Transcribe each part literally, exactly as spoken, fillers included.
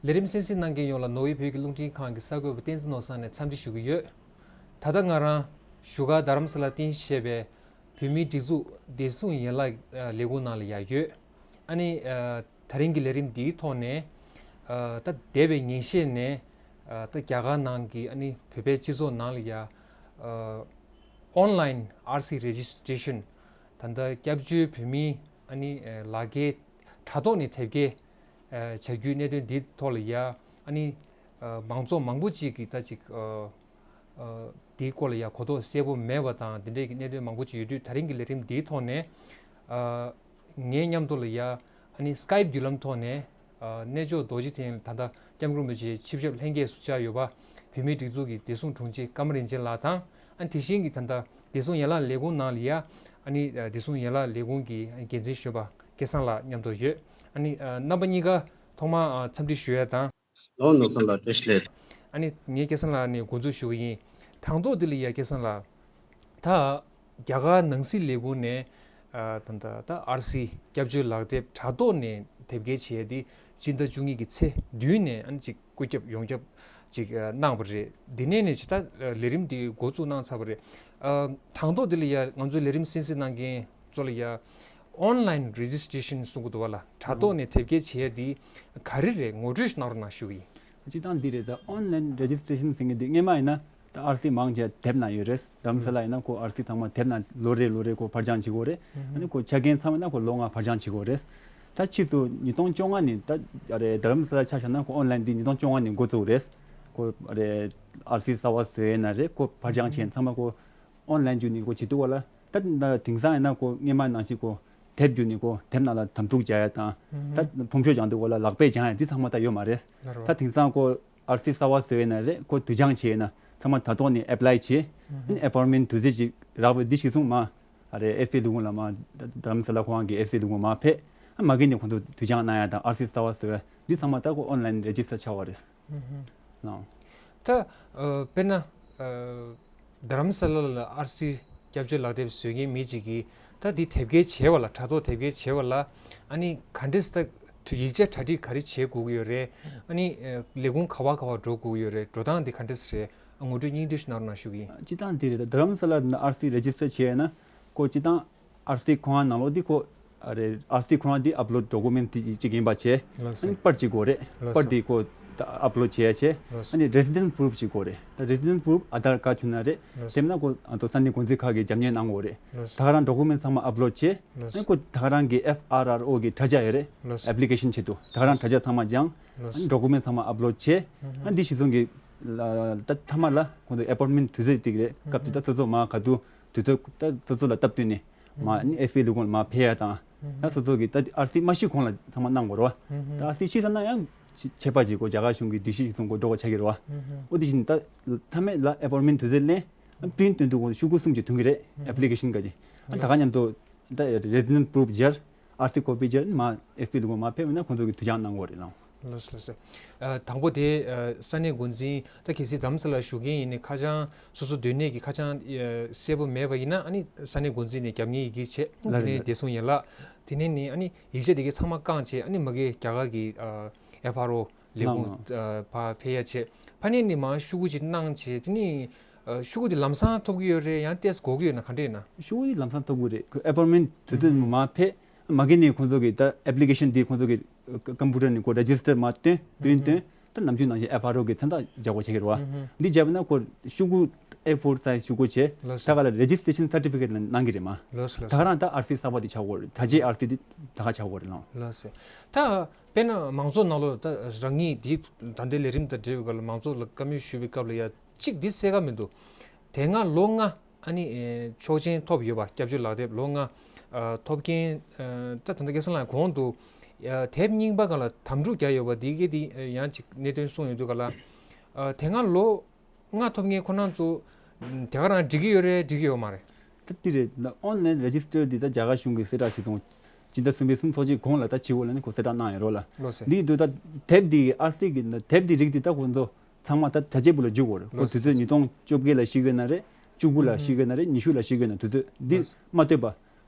ལས་རིམ་གསན་གཟིགས་གནང་མཁན་ཡོངས་ལ་ནོར་ཝེ་བོད་ཀྱི་རླུང་འཕྲིན་ཁང་གི་གསར་འགོད་པ་བསྟན་འཛིན་ནོར་བཟང་ནས་འཚམས་འདྲི་ཞུ་གི་ཡོད། ད་ལྟ་ང་རང་བཞུགས་སྒར་རྡ་རམ་ས་ལ་རྟེན་གཞི་བྱས་པའི་བོད་མིའི་སྒྲིག་འཛུགས་བདེ་སྲུང་ཡན་ལག་ལས་ཁུངས་ནང་ལ་ཡར་ཡོད། ཨ་ནི་ད་རིང་གི་ལས་རིམ་འདིའི་ཐོག་ནས་ད་འདས་པའི་ཉིན་ཤས་ནས་ད་རྒྱ་གར་ནང་གི་ཨ་ནི་བོད་པའི་སྤྱི་ཚོགས་ནང་ལ་ཡ་online RC registration ད་ལྟ་སྐྱབས་བཅོལ་བོད་མིའི་ཨ་ནི་ལག་འཁྱེར་དྲ་ཐོག་ནས་དེབ་སྐྱེལ་བྱ་རྒྱུའི་གནད་དོན་འདིའི་ཐོག་ལ་ཡ་ཨ་ནི་མང་ཚོགས་མང་པོ་ཅིག་གིས་ད་ཅིག་འདིའི་སྐོར་ལ་ཡ་གོ་རྟོགས་གསལ་པོ་མེད་པ་དང་དེ་འདྲའི་གི་གནད་དོན་མང་པོ་ཅིག་ཡོད་དུས་ད་རིང་གི་ལས་རིམ་འདིའི་ཐོག་ནས་ངའི་མཉམ་དུ་ལ་ཡ་ཨ་ནི་Skype་བརྒྱུད་ལམ་ཐོག་ནས་གནས་མཆོག་རྡོ་རྗེ་གདན་ད་ལྟ་སྐྱབས་མགོན་རིན་པོ་ཆེའི་ཆིབས་ཞབས་ལྷན་རྒྱས་སུ་བཅར་ཡོད་པ་བོད་མིའི་སྒྲིག་འཛུགས་ཀྱི་བདེ་སྲུང་དྲུང་ཆེ་ཀརྨ་རིན་ཆེན་ལགས་དང་ཨ་ནི་དེ་བཞིན་གྱི་ད་ལྟ་བདེ་སྲུང་ཡན་ལག་ལས་ཁུངས་ནང་ལ་ཡ་ཨ་ནི་བདེ་སྲུང་ཡན་ལག་ལས་ཁུངས་ཀྱི་འགན་འཛིན་གཞོན་པ་སྐལ་བཟང་ལགས་མཉམ་དུ་ཡོད། ཨ་ནི་རྣམ་པ་གཉིས་ཀ་ཐོག་མར་འཚམས་འདྲི་ཞུ་ཡ་དང་། ལོ་ནོར་བཟང་ལགས་བཀྲ་ཤིས་བདེ་ལེགས། ཨ་ནི་ངས་སྐལ་བཟང་ལགས་ནས་འགོ་འཛུགས་ཞུ་གི་ཡིན། དང་ཐོག་འདི་ལ་ཡ་སྐལ་བཟང་ལགས། ད་རྒྱ་གར་ནང་སྲིད་ལས་ཁུངས་ནས་ཨ་ད་ད་ད་RC་སྐྱབས་བཅོལ་ལག་དེབ་དྲ་ཐོག་ནས་དེབ་སྐྱེལ་བྱས་ཏེ་སྤྱི་ཟླ་བཅུ་གཉིས་ཀྱི་ཚེས་བདུན་ནས་ཨ་ནི་ཅིག་བཀོད་ཁྱབ་ཡོངས་ཁྱབ་ཅིག་གནང་བ་རེད། འདི་ནས་ནས་ཇི་ལྟར་ལས་རིམ་འདི་འགོ་བཙུགས་གནང་ཚར་བ་རེད། ཨ་དང་ཐོག་འདི་ལ་ཡ་ང་ཚོའི་ལས་རིམ་གསན་གཟིགས་གནང་མཁན་ཚོ་ལ་ཡ་online registration་གསུང་གི་འདུག་བ་ལ་དྲ་ཐོག་ནས་དེབ་སྐྱེལ་བྱས་འདི་ག་རེ་རེད། ངོ་སྤྲོད་ཞིག་གནང་རོགས་གནང་ཞུ་གི་ཡིན། སྤྱིར་བཏང་འདི་རེད། ད་online registration་ཟེར་མཁན་འདི་སྔས་མ་ཡིན་ན་ད་RC་མང་ཆེ་དེབ་ནང་ཡོད་རེད། རྡ་རམ་ས་ལ་ཡིན་ན་ཁོ་RC་ཚང་མ་དེབ་ནང་ལོ་རེ་ལོ་རེ་ཁོ་ཕར་འགྱངས་བྱེད་དགོས་རེད། ཨ་ནི་ཁོ་ཆ་རྐྱེན་ཚང་མ་ཡིན་ན་ཁོ་ལོ་ལྔ་ཕར་འགྱངས་བྱེད་དགོས་རེད། ད་ཕྱིས་སུ་ཉིས་སྟོང་བཅོ་ལྔ་ནས་ད་ཨ་རེ་རྡ་རམ་ས་ལ་ཆ་བཞག་ན་ཁོ་online་འདི་ཉིས་སྟོང་བཅོ་ལྔ་ནས་འགོ་བཙུགས་རེད། ཁོ་ཨ་རེ་RC་གསར་པ་བཟོ་ཡས་ན་རེད། ཁོ་ཕར་འགྱངས་བྱས་ཚང་མ་ཁོ་online་བརྒྱུད་ནས་ཁོ་བྱེད་ཐུབ་པ་ལ། ད་ད་དེང་སང་ཡིན་ན་ཁོ་སྔས་མ་ནང་བཞིན་ཁོ་དེབ་བརྒྱུད་ནས་ཁོ་དེབ་ནང་ལ་དམ་ཐུག་རྒྱག་ཡ་དང་། ད་ཕོམ་ཤོག་སྦྱང་དུས་སྐོར་ལ་ལག་པས་སྦྱང་ཡ་འདི་ཚང་མ་ད་ཡོད་མ་རེད། ད་དེང་སང་ཁོ་RC་གསར་པ་བཟོ་ཡས་ན་རེད། ཁོ་དུས་འགྱངས་བྱས་ན་ཚང་མ་དྲ་ཐོག་ནས་apply་བྱས། ཨ་ནི་appointment་དུས་ཚོད་ཅིག་རག་པའི་འདི་གཞིར་བཟུང་མ་ཨ་རེ་ཨེས་པི་ལས་ཁུངས་ལ་མ་རྡ་རམ་ས་ལ་ཁོ་རང་གི་ཨེས་པི་ལས་ཁུངས་མ་ཕེབས། ཨ་མ་གི་ནས་ཁོང་ཚོ་དུས་འགྱངས་གནང་ཡ་དང་RC་གསར་པ་བཟོ་ཡ་འདི་ཚང་མ་ད་ཁོ་online register་ཆགས་པ་རེད། ལགས། ད་ཨ་དཔེར་ན་ཨ་རྡ་རམ་ས་ལ་ལ་RC་སྐྱབས་བཅོལ་ལག་དེབ་བཟོ་མཁན་མི་གཅིག་གིས་ད་འདི་དེབ་སྐྱེལ་བྱས་པ་ལ་དྲ་ཐོག་དེབ་སྐྱེལ་བྱས་པ་ལ་ཨ་ནི་ག་འདྲས་ད་ཡིག་ཆ་གྲ་སྒྲིག་ག་རེ་བྱེད་དགོས་ཀྱི་ཡོད་རེད། ཨ་ནི་ཨ་ལས་ཁུངས་ག་བ་ག་བ་འགྲོ་དགོས་ཀྱི་ཡོད་རེད། འགྲོ་སྟངས་འདི་ག་འདྲས་རེད། ཨ་ངོ་སྤྲོད་སྙིང་བསྡུས་ཤིག་གནང་རོགས་གནང་ཞུ་གི་ཡིན། སྤྱིར་བཏང་འདི་རེད། ད་རྡ་རམ་ས་ལ་ན་RC་register་བྱས་ན་ཁོ་སྤྱིར་བཏང་RC་ཁོ་རང་ནང་ལོགས་འདི་ཁོ་ཨ་རེ་RC་ཁོ་རང་འདི་upload document་འདི་གཅིག་ཡིན་པ་བྱས། ལགས་སོ། ཨ་ནི་པར་གཅིག་དགོས་རེད། ལགས་སོ། པར་འདི་ཁོ་upload་བྱས་བྱས། ལགས་སོ། ཨ་ནི་resident proof་གཅིག་དགོས་རེད། ད་resident proof་ཨ་དྷར་ཀར་བྱུང་ན་རེད། ལགས་སོ། དེ་མིན་ན་ཁོ་ཨ་ཏོ་ས་གནས་འགོ་འཛིན་ཁག་གིས་རྒྱབ་གཉེར་གནང་དགོས་རེད། ལགས་སོ། ད་ག་རང་document་ཚང་མ་upload་བྱས། ལགས་སོ། ཨ་ནི་ཁོ་ད་ག་རང་གི་FRRO་གི་དྲ་རྒྱ་ཡོད་རེད། ལགས་སོ། application་ཆེད་དུ་ད་ག་རང་དྲ་རྒྱ་ཚང་མ་སྦྱངས། ལགས་སོ། ཨ་ནི་document་ཚང་མ་upload་བྱས། ཨ་ནི་འདི་གཞིར་བཟུང་གི་ལ་ད་མཐའ་མ་ལ་ཁོང་ཚོ་appointment་དུས་ཚོད་ཅིག་རེད། སྐབས་དེ་ད་སོ་སོ་མ་ག་དུས་དུས་ཚོད་ད་སོ་སོ་ལ་སྟབས་བསྟུན་ནས་མ་ཨ་ནི་ཨེས་པི་ལས་ཁུངས་ལ་མ་ཕེབས་ཡ་དང་། ད་སོ་སོ་གི་ད་RC་མ་ཤི་གོང་ལ་ཚང་མ་གནང་དགོས་རེད་བ། ད་RC་ཤི་ཚར་ན་ཡང་ཆད་པ་ཅིག་གོ་རྒྱ་གར་གཞུང་གི་སྒྲིག་གཞི་གཞིར་བཟུང་གོ་འགྲོ་བ་ཆགས་ཀྱི་རེད་བ། འོ་དེ་བཞིན་ད་མཐའ་མའི་ལ་appointment་དུས་ཚོད་ལེན། ཨ་print་སྟོན་དུས་གོ་ཤོག་གུ་གསུམ་ཅིག་ཐོན་གྱི་རེད། application་ག་ཅིག་ཨ་ད་ག་མཉམ་དུ་ད་resident proof་སྦྱར། RC copy་སྦྱར་མ་ཨེས་པི་ལས་ཁུངས་མ་ཕེབས་ན་ཁོང་ཚོ་གི་དུས་འགྱངས་གནང་དགོས་རེད་ལགས། ལགས་སོ་ལགས་སོ། ཨ་དང་པོ་དེ་ཨ་ས་གནས་འགོ་འཛིན་ད་གལ་སྲིད་རྡ་རམ་ས་ལར་བཞུགས་མཁན་ཡིན་ནའི་ཁ་བྱང་སོ་སོ་སྡོད་གནས་ཀྱི་ཁ་བྱང་ཨ་གསལ་པོ་མེད་པ་ཡིན་ན་ཨ་ནི་ས་གནས་འགོ་འཛིན་ནས་རྒྱབ་གཉེར་ཡི་གེ་བྱས། ལགས་དེ་ནས་རེད། བདེ་སྲུང་ཡན་ལག་དེ་ནས་ནི་ཨ་ནི་ཡིག་ཆ་དེ་གའི་ཚང་མ་བསྐངས་བྱས། ཨ་ནི་མ་གི་རྒྱ་གར་གྱི་ཨ་FRO་ལས་ཁུངས་ལགས་ལགས། ཨ་ཕར་ཕེབས་ཡ་བྱས། ཕ་ནས་ནི་མ་ཤོག་གུ་ཅིག་གནང་བྱས། དེ་ནི་ཨ་ཤོག་གུ་དེ་ལམ་སང་ཐོབ་ཀྱི་ཡོད་རེད། ཡང་ཏོག་ཙམ་འགོར་གྱི་ཡོད་ན་ག་འདྲ་ཡིན་ན། ཤོག་གུ་དེ་ལམ་སང་ཐོབ་ཀྱི་རེད། ཁོ་appointment་དུས་ཚོད་མ་ཕེབས། མ་གི་ནས་ཁོང་ཚོ་གི་ད་application་འདི་ཁོང་ཚོ་གི་ཀམ་པུ་ཊར་ནས་ཁོ་register་མ་བཏོན་print་བཏོན་ད་ནམ་རྒྱུན་ནང་བཞིན་FRO་གི་མཚན་རྟགས་རྒྱག་དགོས་ཆགས་ཀྱི་རེད་བ། འདི་བརྒྱབ་ན་ཁོ་ཤོག་གུ་A four size་ཤོག་གུ་བྱས། ལགས་སོ། ད་ག་ལ་registration certificate་ལ་གནང་གི་རེད་མ། ལགས་སོ་ལགས་ད་ག་སོ། རང་ད་RC་གསར་པ་དེ་ཆགས་དགོས་རེད། ད་རྗེས་RC་དེ་ད་ག་ཆགས་དགོས་རེད་ལགས། ལགས་སོ། ད་དཔེར་ན་མང་ཚོགས་ནང་ལོགས་ད་རང་ཉིད་འདི་ད་ལྟའི་ལས་རིམ་དང་འབྲེལ་བའི་སྐབས་ལ་མང་ཚོགས་ལ་བཀའ་མོལ་ཞུ་བའི་སྐབས་ལ་ཡ་གཅིག་འདི་གསལ་ཁ་མི་འདུག་དེ་སྔ་ལོ་ལྔ་ཨ་ནི་ཨེ་ཆོག་མཆན་ཐོབ་ཡོད་པ། སྐྱབས་བཅོལ་ལག་དེབ་ལོ་ལྔ་ཨ་ཐོབ་མཁན་ཨ་ད་ད་ལྟ་སྐལ་བཟང་ལགས་གོང་དུ་ཨ་དེབ་རྙིང་པ་སྒང་ལ་དམ་ཕྲུག་བརྒྱབ་ཡོད་པ་འདི་གའི་འདི་ཨ་ཡང་ཅིག་གནད་དོན་གསུངས་ཡོང་དུས་སྒང་ལ་ཨ་དེ་སྔ་ལོ་ལྔ་ཐོབ་མཁན་ཁོ་རང་ཚོ་ཨ་དེ་ག་རང་འགྲིག་གི་ཡོད་རེད། འགྲིག་གི་ཡོད་མ་རེད། ད་འདི་རེད། ད་online register་འདི་ད་རྒྱ་གར་གཞུང་གི་གསལ་བསྒྲགས་ཤིག་དང་། སྤྱི་ཟླ་གསུམ་པའི་གསུམ་ཚོགས་ཀྱི་གོང་ལ་ད་བྱེད་དགོས་ལབ་ནས་ཁོ་གསལ་བསྒྲགས་གནང་ཡོད་རོགས་ལ། ལགས་སོ། འདི་འདུག་ད་དེབ་འདི་RC་གི་ད་དེབ་འདི་རིགས་འདི་ད་ཁོ་ཚོ་ཚང་མ་ད་དྲ་རྒྱའི་བུ་ལ་བསྒྱུར་དགོས་རེད། ཁོ་ལགས་སོ། དུས་ཚོད་ཉིས་སྟོང་བཅོ་བརྒྱད་ལ་ཤི་དགོས་ན་རེད། བཅུ་དགུ་ལ་ཤི་དགོས་ན་རེད། ཉི་ཤུ་ལ་ཤི་དགོས་ན་དུས་ཚོད་འདི་ལགས་སོ། མ་བཏོད་པ།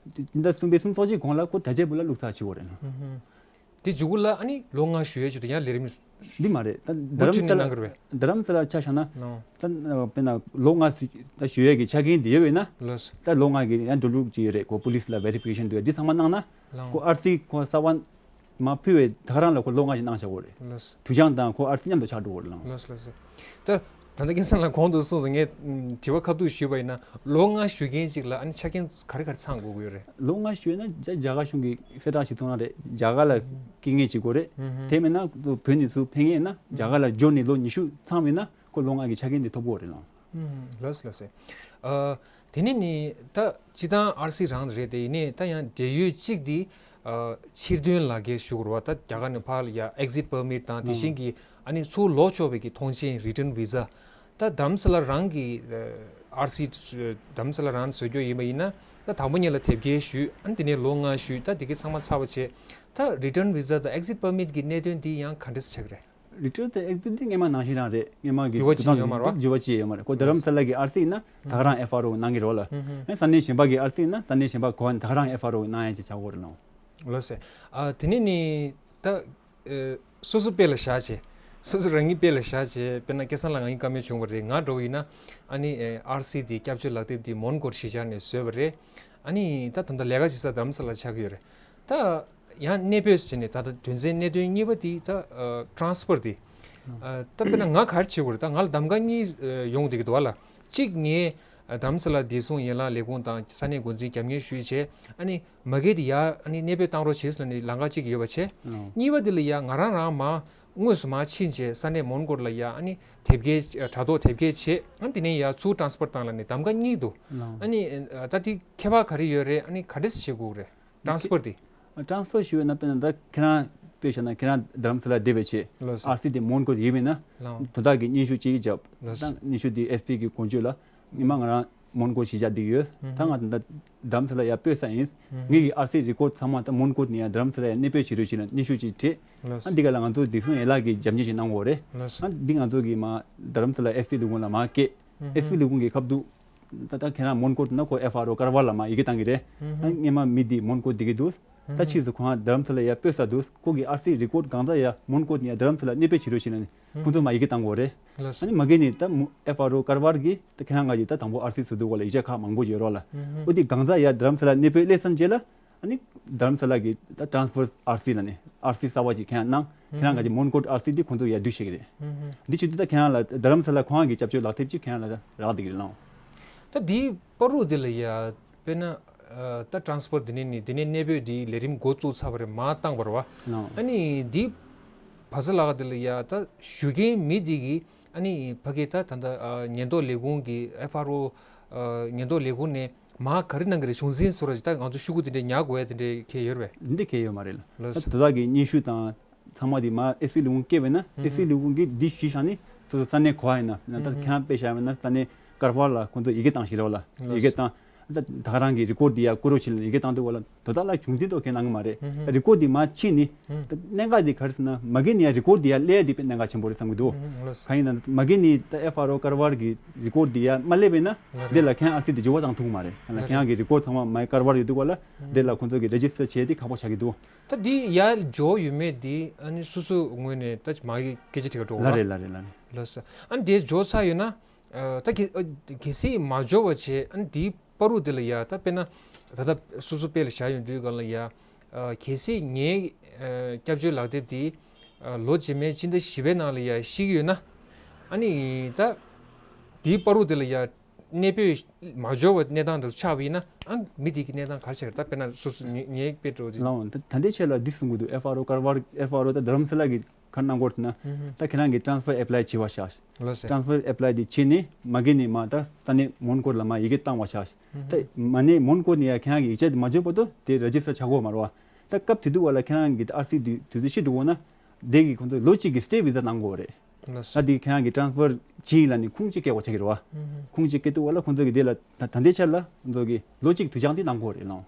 སྤྱི་ཟླ་གསུམ་པའི་གསུམ་ཚོགས་ཀྱི་གོང་ལ་ཁོ་དྲ་རྒྱའི་བུ་ལ་བླུགས་ཚར་བྱེད་དགོས་རེད་ན། དེ་མཇུག་གུ་ལ་ཨ་ནི་ལོ་ལྔ་བཞུགས་ཡས་ཅིག་དང་ཡང་ལས་རིམ་འདི་མ་རེད། ད་རྡ་མུ་མཐུད་ནས་གནང་གི་རེད་པས། རྡ་རམ་ས་ལ་ཆ་བཞག་ན། ལོ། ད་དཔེར་ན་ལོ་ལྔ་ད་བཞུགས་ཡས་ཀྱི་ཆ་རྐྱེན་འདི་ཡོད་པས་ན། ལོས། ད་ལོ་ལྔ་གི་ཡང་འགྲོ་ལུགས་ཅིག་ཡོད་རེད། ཁོ་པུ་ལིས་ལ་བེ་རི་ཕི་ཀེ་ཤན་འདུག་འདི་ཚང་མ་གནང་ན། ལོ། ཁོ་ཨར་སི་ཁོ་གསར་པ་མར་ཕུལ་བའི་ད་ག་རང་ལ་ཁོ་ལོ་ལྔ་ཞིག་གནང་བཞག་གོ་རེད། ལོས། དུས་འགྱངས་དང་ཁོ་ཨར་སི་མཉམ་དུ་ཆགས་འགྲོ་གོ་རེད་ལང་། ལོས་ལོས། ད་ད་ལྟ་སྐལ་བཟང་ལགས་གོང་དུ་གསུངས་སོང་། ངས་དྲི་བ་ཁ་ཐུག་ཞུས་པ་ཡིན་ན་ལོ་ལྔ་བཞུགས་མཁན་ཅིག་ལ་ཨ་ནི་ཆ་རྐྱེན་ག་རེ་ག་རེ་ཚང་དགོས་ཀྱི་ཡོད་རེད། ལོ་ལྔ་བཞུགས་ན་རྒྱ་རྒྱ་གར་གཞུང་གིས་གསལ་བསྒྲགས་ཤིག་གཏོང་ན་རེད། རྒྱ་གར་ལ་སྐྱེ་མཁན་ཅིག་དགོས་རེད། དེ་མིན་ན་བོད་ནས་ཚུར་ཕེབས་མཁན་ཡིན་ན་རྒྱ་གར་ལ་འབྱོར་ནས་ལོ་ཉི་ཤུ་ཚང་བ་ཡིན་ན་ཁོ་ལོ་ལྔ་གི་ཆ་རྐྱེན་དེ་ཐོབ་ཀྱི་ཡོད་རེད་ལང་། ལགས་སོ་ལགས་སོ། ཨ། དེ་ནས་ནི་ད་སྤྱིར་བཏང་ཨར་སི་རང་རེད་དེ། ཡིན་ནའི་ད་ཡང་འབྲེལ་ཡོད་གཅིག་དེ་ཨ་ཕྱིར་ཐོན་ལག་འཁྱེར་ཞུ་དགོས་རེད་པ། ད་རྒྱ་གར་ནས་ཕར་ལ་ཡ་ཨེག་ཟིཊ་པར་མིཊ་དང་དེ་བཞིན་གྱི་ཨ་ནི་ཚུར་ལོག་ཆོག་པའི་གི་ཐོངས་མཆན་རི་ཊན་བི་ཟ། ད་རྡ་རམ་ས་ལ་རང་གི་ཨ་ཨར་སི་རྡ་རམ་ས་ལ་རང་བཟོ་རྒྱུ་ཡིན་པ་ཡིན་ན། ད་དང་པོ་ཉིད་ལ་དེབ་སྐྱེལ་ཞུས། ཨ་ནི་དེ་ནས་ལོ་ལྔ་བཞུགས། ད་དེ་གའི་ཚང་མ་ཚར་བ་བྱས། ད་རི་ཊན་བི་ཟ་དང་ཨེག་ཟིཊ་པར་མིཊ་གི་གནད་དོན་འདི་ཡང་ག་འདྲས་སེ་ཆགས་ཀྱི་རེད། རི་ཊན་དང་ཨེག་ཟིཊ་འདི་སྔོན་མ་ནང་བཞིན་རང་རེད། སྔོན་མ་གི་འགྱུར་བ་ཅིག་ཡོད་མ་རེད་པ། འགྱུར་བ་ཅིག་ཡོད་མ་རེད། ཁོ་རྡ་རམ་ས་ལ་གི་ཨར་སི་ཡིན་ན་ད་ག་རང་ཨེཕ་ཨར་ཨོ་གནང་གི་རེད་པ་ལ། ཨ་ས་གནས་གཞན་པ་གི་ཨར་སི་ཡིན་ན་ས་གནས་གཞན་པ་གོ་བ་ནས་ད་ག་རང་ཨེཕ་ཨར་ཨོ་གནང་ཡ་ཅིག་བྱ་དགོས་རེད་ལོ། ལགས་སོ། ཨ་དེ་ནས་ནི་ད་ཨ་སོ་སོ་དཔེ་ལ་བཞག་བྱས། སོ་སོ་རང་ཉིད་དཔེ་ལ་བཞག་བྱས། དཔེར་ན་སྐལ་བཟང་ལགས་ང་གཉིས་བཀའ་མོལ་བྱུང་བ་རེད། ང་འདྲ་བོ་ཡིན་ན་ཨ་ནི་ཨ་ཨར་སི་དེ་སྐྱབས་བཅོལ་ལག་དེབ་དེ་མོན་གྷོར་གཞིས་ཆགས་ནས་བཟོས་པ་རེད། ཨ་ནི་ད་ད་ལྟ་ལས་ཀ་བྱེད་ས་རྡ་རམ་ས་ལ་ཆགས་ཀྱི་ཡོད་རེད། ད་ཡང་གནས་སྤོས་བྱས་ནས་ད་ལྟ་དོན་ཚན་གནད་དོན་གཉིས་པ་དེ་ད་ཨ་ཊ་རན་སི་ཕར་དེ། ཨ་ད་དཔེར་ན་ང་ག་རེ་བྱེད་དགོས་རེད། ད་ང་ལ་གདམ་ག་གཉིས་ཨ་ཡོང་བསྡད་ཀྱི་འདུག་པ་ལ། གཅིག་ངས་ཨ་རྡ་རམ་ས་ལ་བདེ་སྲུང་ཡན་ལག་ལས་ཁུངས་དང་ས་གནས་འགོ་འཛིན་རྒྱབ་གཉེར་ཞུས་བྱས། ཨ་ནི་མ་གི་དེ་ཡར་ཨ་ནི་གནས་སྤོས་བཏང་རོགས་བྱེད་ཟེར་ནས་ལམ་ཁ་གཅིག་ཡོད་པ་བྱས། ཨོ། གཉིས་པ་དེ་ལ་ཡ་ང་རང་རང་མར་དངོས་སུ་མར་ཕྱིན་བྱས་ས་གནས་མོན་གྷོ་ལ་ཡ་ཨ་ནི་དེབ་སྐྱེལ་དྲ་ཐོག་དེབ་སྐྱེལ་བྱས། ཨ་ནི་དེ་ནས་ཡ་ཚུར་ཊ་རན་སི་ཕར་བཏང་ལབ་ནས་གདམ་ག་གཉིས་འདུག་ཨོ། ཨ་ནི་ཨ་ད་དེ་ཁྱད་པར་ག་རེ་ཡོད་རེད། ཨ་ནི་ག་འདྲས་བྱེད་དགོས་རེད། ཊ་རན་སི་ཕར་དེ། ཊ་རན་སི་ཕར་ཞུ་བས་ན་དཔེར་ན་ད་ཁྱེད་རང་དཔེ་བཞག་ན་ཁྱེད་རང་རྡ་རམ་ས་ལ་བསྡད་པའི་ཆེད། ལགས་སོ། ཨར་སི་དེ་མོན་གྷོ་ཡིན་པས་ན། ལགས། དོ་བདག་གི་སྙན་ཞུ་ཅིག་བརྒྱབ། ལགས་སོ། ད་སྙན་ཞུ་དེ་ཨེས་པི་གི་གོ་མཇུག་ལ་ཉི་མ་ང་རང་མོན་གྷོ་གཞིས་ཆགས་བསྡད་ཡོད། ད་ང་ད་རྡ་རམ་ས་ལ་ཡར་སྤོས་ས་ཡིན། ངེད་ཀྱི་ཨར་སི་རི་ཀོཌ་ཚང་མ་ད་མོན་གྷོ་ནས་ཡར་རྡ་རམ་ས་ལ་ཡར་གནས་སྤོས་བྱེད་རོགས་ཞེས་ལ་སྙན་ཞུ་ཅིག་བྲིས། ལགས་སོ། ཨ་འདི་ག་ལ་ང་ཚོ་བདེ་སྲུང་ཡན་ལག་གི་རྒྱབ་གཉེར་ཞིག་གནང་དགོས་རེད། ལགས་སོ། ཨ་འདི་ང་ཚོ་གི་མར་རྡ་རམ་ས་ལ་ཨེས་པི་ལས་ཁུངས་ལ་མར་སྐད། ཨེས་པི་ལས་ཁུངས་ཀྱི་ཁ་ཐུག་ད་ལྟ་ཁྱེད་རང་མོན་གྷོ་ན་ཁོ་ཨེཕ་ཨར་ཨོ་ཀར་ཝར་ལ་མར་ཡི་གེ་བཏང་གི་རེད། ཨ་སྔོན་མ་མི་འདི་མོན་གྷོ་བསྡད་ཀྱི་འདུག་ད་ཕྱིས་སུ་ཁོ་རང་རྡ་རམ་ས་ལ་ཡར་སྤོས་ས་འདུག་ཁོ་གི་ཨར་སི་རི་ཀོཌ་གང་ལྟར་ཡར་མོན་གྷོ་ནས་ཡར་རྡ་རམ་ས་ལ་གནས་སྤོས་བྱེད་རོགས་ཞེས་ནས་ཁོ་ཚོ་མར་ཡི་གེ་བཏང་དགོས་རེད། ལགས་སོ། ཨ་ནི་མ་གི་ནི་ད་མོ་ཨེཕ་ཨར་ཨོ་ཀར་ཝར་གི་ད་ཁྱེད་རང་ང་གི་ད་དང་པོ་ཨར་སི་བཟོ་འདུག་ག་ལ་ཡིག་ཆ་ཁག་མང་པོ་ཡོད་རོགས་ལ། ཨོ་དེ་གང་ལྟར་ཡར་རྡ་རམ་ས་ལ་གནས་སྤོས་སླེབས་ཚར་རྗེས་ལ། ཨ་ནི་རྡ་རམ་ས་ལ་གི་ད་ཊ་རན་སི་ཕར་ཨར་སི་ལ་ནི་ཨར་སི་གསར་པ་ཅིག་ཁྱེད་རང་གནང་། ཁྱེད་རང་ག་ཅིག་མོན་གྷོ་ཨར་སི་འདི་ཁོང་ཚོ་ཡར་བསྡུ་བྱེད་ཀྱི་རེད། འདི་བྱེད་དུས་ད་ཁྱེད་རང་ལ་རྡ་རམ་ས་ལ་ཁོང་གི་སྐྱབས་བཅོལ་ལག་དེབ་ཅིག་ཁྱེད་རང་ལ་ད་རག་བསྡད་ཀྱི་རེད་ལང་། ད་འདི་བར་དུ་འདི་ལ་ཡ་དཔེར་ན་ད་ཊ་རན་སི་ཕར་འདི་ནས་ནི་འདི་ནས་གནས་སྤོས་འདི་ལས་རིམ་འགོ་བཙུགས་ཚར་བ་རེད། མར་བཏང་བ་རེད་པ། ལང་། ཨ་ནི་འདི་བ་ས་ལག་འདི་ལ་ཡ་ད་ཞུ་མཁན་མི་འདི་གི་ཨ་ནི་ཕ་གི་ད་ད་ད་ཉེན་རྟོག་ལས་ཁུངས་ཀྱི་ཨེཕ་ཨར་ཨོ་ཉེན་རྟོག་ལས་ཁུངས་ནས། མར་ག་རེ་གནང་གི་རེད། གཞུང་འཛིན་སོགས་ར་ཅིག་ད་ང་ཚོ་ཤོག་གུ་དེ་འདྲས་ཉར་དགོས་ཡ་དེ་འདྲས་གལ་ཡོད་རེད་པས། འདི་གལ་ཡོད་མ་རེད་ལ། ལགས་སོ། ད་དོ་བདག་གི་སྙན་ཞུ་དང་ཚང་མ་དེ་མར་ཨེས་པི་ལས་ཁུངས་སྐྱེལ་བས་ན་ཨེས་པི་ལས་ཁུངས་ཀྱིས་འདི་གཞི་བཞག་ནས་སོ་སོ་ས་གནས་ག་པར་ཡིན་ན་ད་ཁྱེད་རང་དཔེ་བཞག་པ་ཡིན་ན་ས་གནས་ཀར་ཝར་ལ་ཁོང་ཚོ་ཡི་གེ་བཏང་ཞིག་རེད་པ་ལ། ལགས་སོ། ཡི་གེ་བཏང་། ད་ད་ག་རང་གི་རི་ཀོཌ་འདི་ཡར་བསྐུར་རོགས་བྱེད་ལ་ཡི་གེ་བཏང་འདུག་པ་ལ། དོ་བདག་ལ་གཞུང་འཛིན་ཐོག་གལ་གནང་གི་མ་རེད། རི་ཀོཌ་འདི་མར་ཕྱིན་ནས་ད་གནད་འགག་འདི་ག་རེ་ཟེར་ན་མ་གི་ནས་ཡར་རི་ཀོཌ་འདི་ཡར་སླེབས་ཡ་འདི་དཔེ་གནད་འགག་ཆེན་པོ་རེད་བསམ་གྱི་འདུག་ལགས་སོ། གང་ཡིན་ན་མ་གི་ནས་ད་ཨེཕ་ཨར་ཨོ་ཀར་ཝར་གི་རི་ཀོཌ་འདི་ཡར་མ་སླེབས་པས་ན། ལགས་རེད། འདི་ལ་ཁྱེད་རང་ཨར་སི་འདི་འགྱུར་བ་བཏང་ཐུབ་ཀྱི་མ་རེད། ལགས་རེད། ཁྱེད་རང་གི་རི་ཀོཌ་ཚང་མ་མར་ཀར་ཝར་ཡོད་འདུག་པ་ལ། འདི་ལ་ཁོང་ཚོ་གི་རེ་ཇི་སི་ཊར་བྱས་ཏེ་ཁག་པོ་ཆགས་ཀྱི་འདུག་ད་འདི་ཡར་འབྱོར་ཡོད་མེད་འདི་ཨ་ནི་སོ་སོའི་ངོས་ནས་ད་མ་གི་སྐད་ཆ་དྲི་ག་འགྲོ་བ། ལགས་རེད་ལགས་རེད་ལགས་རེད། ལགས་སོ། ཨ་ནི་དེ་འབྱོར་ཚར་ཡོད་ན། ཨ་ད་གལ་ཨ་གལ་སྲིད་མ་འབྱོར་བ་བྱས། ཨ་ནི་དེའི་བར་དུ་དེ་ལ་ཡ་ད་དཔེར་ན་ད་ལྟ་སོ་སོ་དཔེ་ལ་བཞག་ཡོང་དུས་སྒང་ལ་ཡ། ཨ་གལ་སྲིད་ངའི་ཨ་སྐྱབས་བཅོལ་ལག་དེབ་དེ་ཨ་ལོ་རྗེས་མའི་སྤྱི་ཟླ་བཞི་པའི་ནང་ལ་ཡ་ཤི་གི་ཡོད་ན། ཨ་ནི་ད་དེའི་བར་དུ་དེ་ལ་ཡ་གནས་སྤོས་མ་འབྱོར་བའི་གནས་སྟངས་དེ་ཚོ་ཆགས་པ་ཡིན་ན། ཨ་མི་དེ་གི་གནས་སྟངས་ག་རེ་ཆགས་ཀྱི་རེད། ད་དཔེར་ན་སོ་སོ་ངའི་ངའི་དཔེ་འགྲོ་དེ། ལགས་འོང་། ད་ད་ལྟའི་ཆ་ལ་འདི་གསུང་གི་འདུག་ཨེཕ་ཨར་ཨོ་ཀར་ཝར་ཨེཕ་ཨར་ཨོ་ད་རྡ་རམ་ས་ལ་གི་ཁ་ནང་སྐོར་དེ་ན། ད་ཁྱེད་རང་གིས་ཊ་རན་སི་ཕར་ཨེབ་ལའི་བྱས་པ་ཤག་ཊ་རན་སི་ཕར་ཨེབ་ལའི་དེ་བྱས་ནས་མ་གི་ནས་མར་ད་ས་གནས་མོན་གྷོ་ལ་མར་ཡི་གེ་བཏང་བ་ཤག་ད་མ་ནས་མོན་གྷོ་ནས་ཡ་ཁྱེད་རང་གི་ཡིག་ཆ་དེ་མ་འབྱོར་བར་དུ་དེ་རེ་ཇི་སི་ཊར་བྱ་དགོས་མ་རེད་པ། ད་སྐབས་དེ་དུས་བ་ལ་ཁྱེད་རང་གི་ཨར་སི་དེ་དུས་ཚོད་ཤི་འགྲོ་དགོས་ན། དེ་གི་ཁོང་ཚོས་ལོ་གཅིག་གི་སི་ཊེ་བི་ཟ་གནང་དགོས་རེད། ལགས་སོ། ད་དེ་ཁྱེད་རང་གི་ཊ་རན་སི་ཕར་བྱས་ལ་ནི་ཁུངས་གཅིག་བཀལ་དགོས་ཆགས་ཀྱི་རེད་པ། ཁུངས་གཅིག་བཀལ་དུས་བ་ལ་ཁོང་ཚོ་གི་དེ་ལ་ད་ད་ལྟའི་ཆར་ལ་ཁོང་ཚོ་གི་ལོ་གཅིག་དུས་འགྱངས་དེ་གནང་དགོས་རེད་ལགས།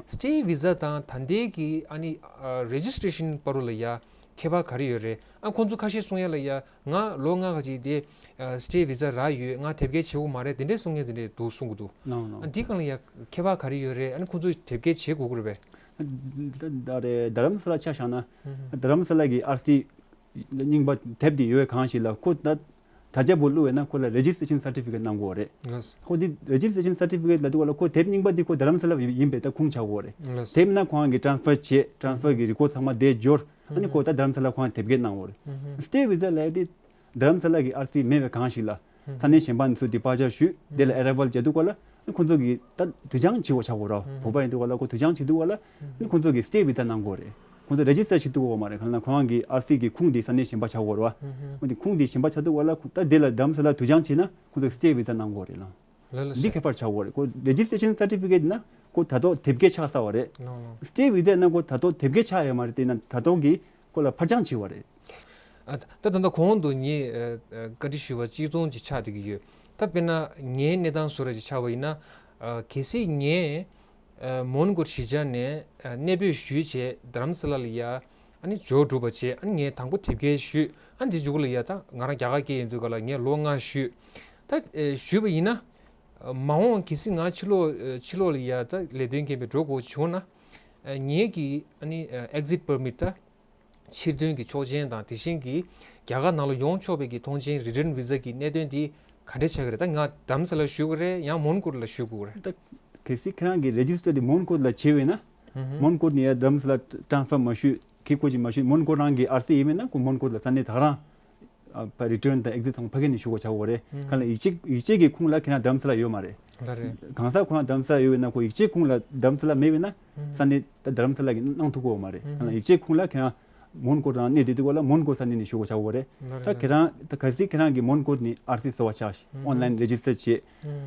སི་ཊེ་བི་ཟ་དང་ད་ལྟའི་གི་ཨ་ནི་ཨ་རེ་ཇི་སི་ཊེ་ཤན་བར་དུ་ལ་ཡ་ཁྱད་པར་ག་རེ་ཡོད་རེད། ཨ་ཁོང་ཚོ་ཁ་ཤས་གསུང་ཡ་ལ་ཡ་ང་ལོ་ལྔ་ཁ་ཅིག་དེ་ཨ་སི་ཊེ་བི་ཟ་རག་ཡོད། ང་དེབ་སྐྱེལ་བྱེད་དགོས་མ་རེད། དེ་འདྲས་གསུང་མཁན་དེ་འདྲས་འདུག་གསུང་གི་འདུག་ལགས་ལགས། ཨ་འདི་སྒང་ལ་ཡ་ཁྱད་པར་ག་རེ་ཡོད་རེད། ཨ་ནི་ཁོང་ཚོས་དེབ་སྐྱེལ་བྱེད་དགོས་ཀྱི་རེད་པས། ད་ད་རེ་རྡ་རམ་ས་ལ་ཆ་བཞག་ན། རྡ་རམ་ས་ལ་གི་ཨར་སི་རྙིང་པ་དེབ་དེ་ཡོད་གང་ཞིག་ལ་ཁོ་ད་དྲ་རྒྱ་བུ་བླུགས་ཡོད་ན་ཁོ་ལ་registration certificate གནང་དགོས་རེད། ལགས། ཁོ་འདི་registration certificate ལ་དུ་བ་ལ་ཁོ་དེབ་རྙིང་པ་འདི་ཁོ་རྡ་རམ་ས་ལ་ཡིན་པའི་ད་ཁུངས་ཆགས་དགོས་རེད། ལགས། དེབ་ན་ཁོང་གི་transfer བྱས་transfer གི་record ཚང་མ་དེ་འབྱོར། ཨ་ནི་ཁོ་ད་རྡ་རམ་ས་ལ་ཁོང་དེབ་སྐྱེལ་གནང་དགོས་རེད། stay visa ལ་དེ་རྡ་རམ་ས་ལ་གི་ཨར་སི་མེད་པའི་གང་ཞིག་ལ་ས་གནས་གཞན་པ་ནས་ཚུར་departure ཞུས་དེ་ལ་arrival བྱེད་དུས་སྐབས་ལ་ཁོང་ཚོ་གི་ད་དུས་འགྱངས་བྱེད་དགོས་ཆགས་དགོས་རེད། བོད་པ་ཡིན་དུས་སྐབས་ལ་ཁོ་དུས་འགྱངས་བྱེད་དུས་སྐབས་ལ་ཁོང་ཚོ་གི་stay visa གནང་དགོས་རེད། ཁོང་ཚོ་register བྱེད་ཐུབ་ཀྱི་ཡོད་མ་རེད། གང་ལ་ཁོ་རང་གི་ཨར་སི་གི་ཁུངས་དེ་ས་གནས་གཞན་པ་ཆགས་ཀྱི་ཡོད་རེད་བ། འོ་དེ་ཁུངས་དེ་གཞན་པ་ཆགས་ཐུབ་པ་ལ་ཁོ་ད་དེ་ལ་རྡ་རམ་ས་ལ་དུས་འགྱངས་བྱས་ན་ཁོང་ཚོ་stay visa གནང་དགོས་རེད་ལ། ལ་ལ་འདི་ཁྱད་པར་ཆགས་ཀྱི་ཡོད་རེད། ཁོ་registration certificate ན་ཁོ་ད་དུང་དེབ་སྐྱེལ་ཆགས་ཚར་བ་རེད། ལོ་ལོ། stay visa ན་ཁོ་ད་དུང་དེབ་སྐྱེལ་ཆགས་ཡོད་མ་རེད། དེ་ན་ད་དུང་གི་ཁོ་ལ་ཕར་འགྱངས་བྱས་པ་རེད། ཨ་ད་ད་ལྟ་གོང་དུ་ངས་ཨ་ཨ་བཀའ་འདྲི་ཞུས་པ་གཅིག་མཚུངས་ཅིག་ཆགས་བསྡད་ཀྱི་ཡོད། ད་དཔེར་ན་ངའི་གནས་སྟངས་བཟོ་འདྲ་ཅིག་ཆགས་པ་ཡིན་ན། ཨ་གལ་སྲིད་ངས་ཨ་མོན་གྷོ་གཞིས་ཆགས་ནས་ཨ་གནས་སྤོས་ཞུས་བྱས་རྡ་རམ་ས་ལ་ལ་ཡ་ཨ་ནི་འབྱོར་འགྲོ་བ་བྱས། ཨ་ནི་ངས་དང་པོ་དེབ་སྐྱེལ་ཞུས། ཨ་ནི་འདི་མཇུག་ལ་ཡ་ད་ང་རང་རྒྱ་གར་སྐྱེས་ཡིན་དུས་ག་ལ་ངས་ལོ་ལྔ་བཞུགས། ད་ཨེ་བཞུགས་པ་ཡིན་ན། ཨ་མ་འོངས་གལ་སྲིད་ང་ཕྱི་ལོགས་ཨ་ཕྱི་ལོགས་ལ་ཡ་ད་ལས་དོན་རྐྱེན་པས་འགྲོ་དགོས་བྱུང་ན། ཨ་ངེད་ཀྱི་ཨ་ནི་ཨ་exit permit ད་ཕྱིར་ཐོན་གྱི་ཆོག་མཆན་དང་དེ་བཞིན་གྱི་རྒྱ་གར་ནང་ལ་ཡོང་ཆོག་པའི་གི་ཐོངས་མཆན་return visa གི་གནད་དོན་དེ་ག་འདྲས་ཆགས་ཀྱི་རེད། ད་ང་རྡ་རམ་ས་ལར་བཞུགས་ཀྱི་རེད། ཡང་མོན་གྷོ་ལ་བཞུགས་དགོས་ཀྱི་རེད། ད་གལ་སྲིད་ཁྱེད་རང་གི་register དེ་མོན་གྷོ་ལ་བྱས་པས་ན། མོན་གྷོ་ནས་ཡ་རྡ་རམ་ས་ལ་transfer མ་ཞུས་ཁེ་ཁོ་ཅིག་མ་ཞུས་མོན་གྷོ་རང་གི་ཨར་སི་ཡིན་པས་ན་ཁོ་མོན་གྷོ་ལ་ས་གནས་ད་ག་རང་ཨ་ཕ་return དང་exit ཚང་ཕ་གི་ནས་ཞུ་དགོས་ཆགས་ཀྱི་ཡོད་རེད། གང་ལ་ཡིག་ཆ་ཡིག་ཆ་གི་ཁུངས་ལ་ཁྱེད་རང་རྡ་རམ་ས་ལ་ཡོད་མ་རེད། ལ་རེད། གང་ཟག་ཁོ་རང་རྡ་རམ་ས་ལ་ཡོད་པས་ན་ཁོ་ཡིག་ཆའི་ཁུངས་ལ་རྡ་རམ་ས་ལ་མེད་པས་ན་ས་གནས་ད་རྡ་རམ་ས་ལ་གི་གནང་ཐུབ་ཀྱི་ཡོད་མ་རེད། གང་ལ་ཡིག་ཆའི་ཁུངས་ལ་ཁྱེད་རང་མོན་གྷོ་དང་གནས་བསྡད་དུས་སྐབས་ལ་མོན་གྷོ་ས་གནས་ནས་ཞུ་དགོས་ཆགས་ཀྱི་ཡོད་རེད། ལ་རེད། ད་ཁྱེད་རང་ད་གལ་སྲིད་ཁྱེད་རང་གི་མོན་གྷོ་ནས་ཨར་སི་བཟོ་བ་ཆགས་ཤིག་online register བྱས།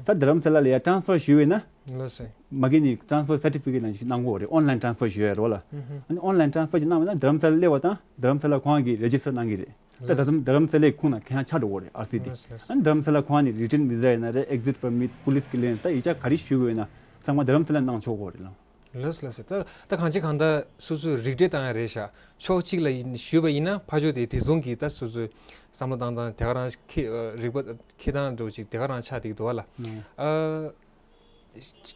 ད་རྡ་རམ་ས་ལ་ལ་ཡ་transfer ཞུས་པས་ན། ལགས་སེ། མ་གི་ནས་transfer certificate ལ་ཞིག་གནང་དགོས་རེད། online transfer ཞུ་ཡ་རོགས་ལ། ཨ་ནི་online transfer ཅིག་གནང་བ་ན་རྡ་རམ་ས་ལ་སླེབས་པ་དང་རྡ་རམ་ས་ལ་ཁོང་གིས་register གནང་གི་རེད། ད་རྡ་རམ་རྡ་རམ་ས་ལའི་ཁུངས་ན་ཁྱེད་རང་ཆགས་འགྲོ་གི་རེད་ཨར་སི་དེ། ལགས་སེ། ཨ་ནི་རྡ་རམ་ས་ལ་ཁོང་ནི་return visa ཡིན་ན་རེད། exit permit police clearance ད་ཡིག་ཆ་ག་རེ་ཞུ་དགོས་ཡོད་ན་ཚང་མ་རྡ་རམ་ས་ལ་གནང་ཆོག་གི་རེད་ལགས། ལགས་སེ་ལགས་སེ། ད་ད་གང་ཅི་གང་ལྟར་སོ་སོས་རིགས་འགྲེ་བཏང་ཡ་རེད་ཤག་ཕྱོགས་གཅིག་ལ་ཞུས་པ་ཡིན་ན་ཕར་ཕྱོགས་དེ་དེ་བཟུང་གི་ད་སོ་སོའི་བསམ་བློ་བཏང་སྟངས་དེ་ག་རང་ཁྱེད་རིག་པ་འཁྱེར་སྟངས་འདྲ་བོ་ཅིག་དེ་ག་རང་ཆགས་བསྡད་ཀྱི་འདུག་བ་ལ། ཨ།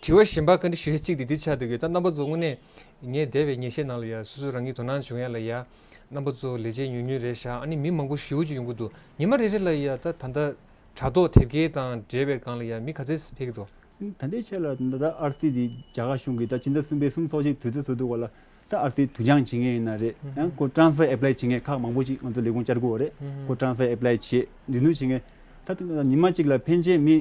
དྲི་བ་གཞན་པ་བཀའ་འདྲི་ཞུ་ཡས་གཅིག་དེ་འདི་ཆགས་འདུག་གི། ད་རྣམ་པ་ཚོ་དངོས་གནས་ངས་འདས་པའི་ཉིན་ཤས་ནང་ལ་ཡ་སོ་སོ་རང་གི་དོ་སྣང་བྱུང་ཡ་ལ་ཡ་རྣམ་པ་ཚོ་ལས་བྱེད་ཉུང་ཉུང་རེད་ཤག་ཨ་ནི་མི་མང་པོ་ཞེ་པོ་ཅིག་ཡོང་གི་འདུག་ཉི་མ་རེ་རེ་ལ་ཡ་ད་ད་ལྟ་དྲ་ཐོག་དེབ་སྐྱེལ་དང་འབྲེལ་བའི་སྒང་ལ་ཡ་མི་ག་ཚད་ཕེབས་ཀྱི་འདུག་ད་ལྟའི་ཆ་ལ་ད་ལྟ་ཨར་སི་དེ་རྒྱ་གར་གཞུང་གིས་ད་སྤྱི་ཟླ་གསུམ་པའི་གསུམ་ཚོགས་ཆེན་དུས་ཚོད་བཟོ་འདུག་ག་ལ་ད་ཨར་སི་དུས་འགྱངས་བྱེད་མཁན་ཡིན་ན་རེད། ཡང་ཁོ་transfer apply བྱེད་མཁན་ཁག་མང་པོ་ཅིག་ང་ཚོ་ལས་ཁུངས་བཅར་དགོས་པ་རེད། ཁོ་transfer apply བྱེད་འདི་ནུ་བྱེད་མཁན་ད་ལྟ་ཉི་མ་གཅིག་ལ་ཕན་ཆད་མི་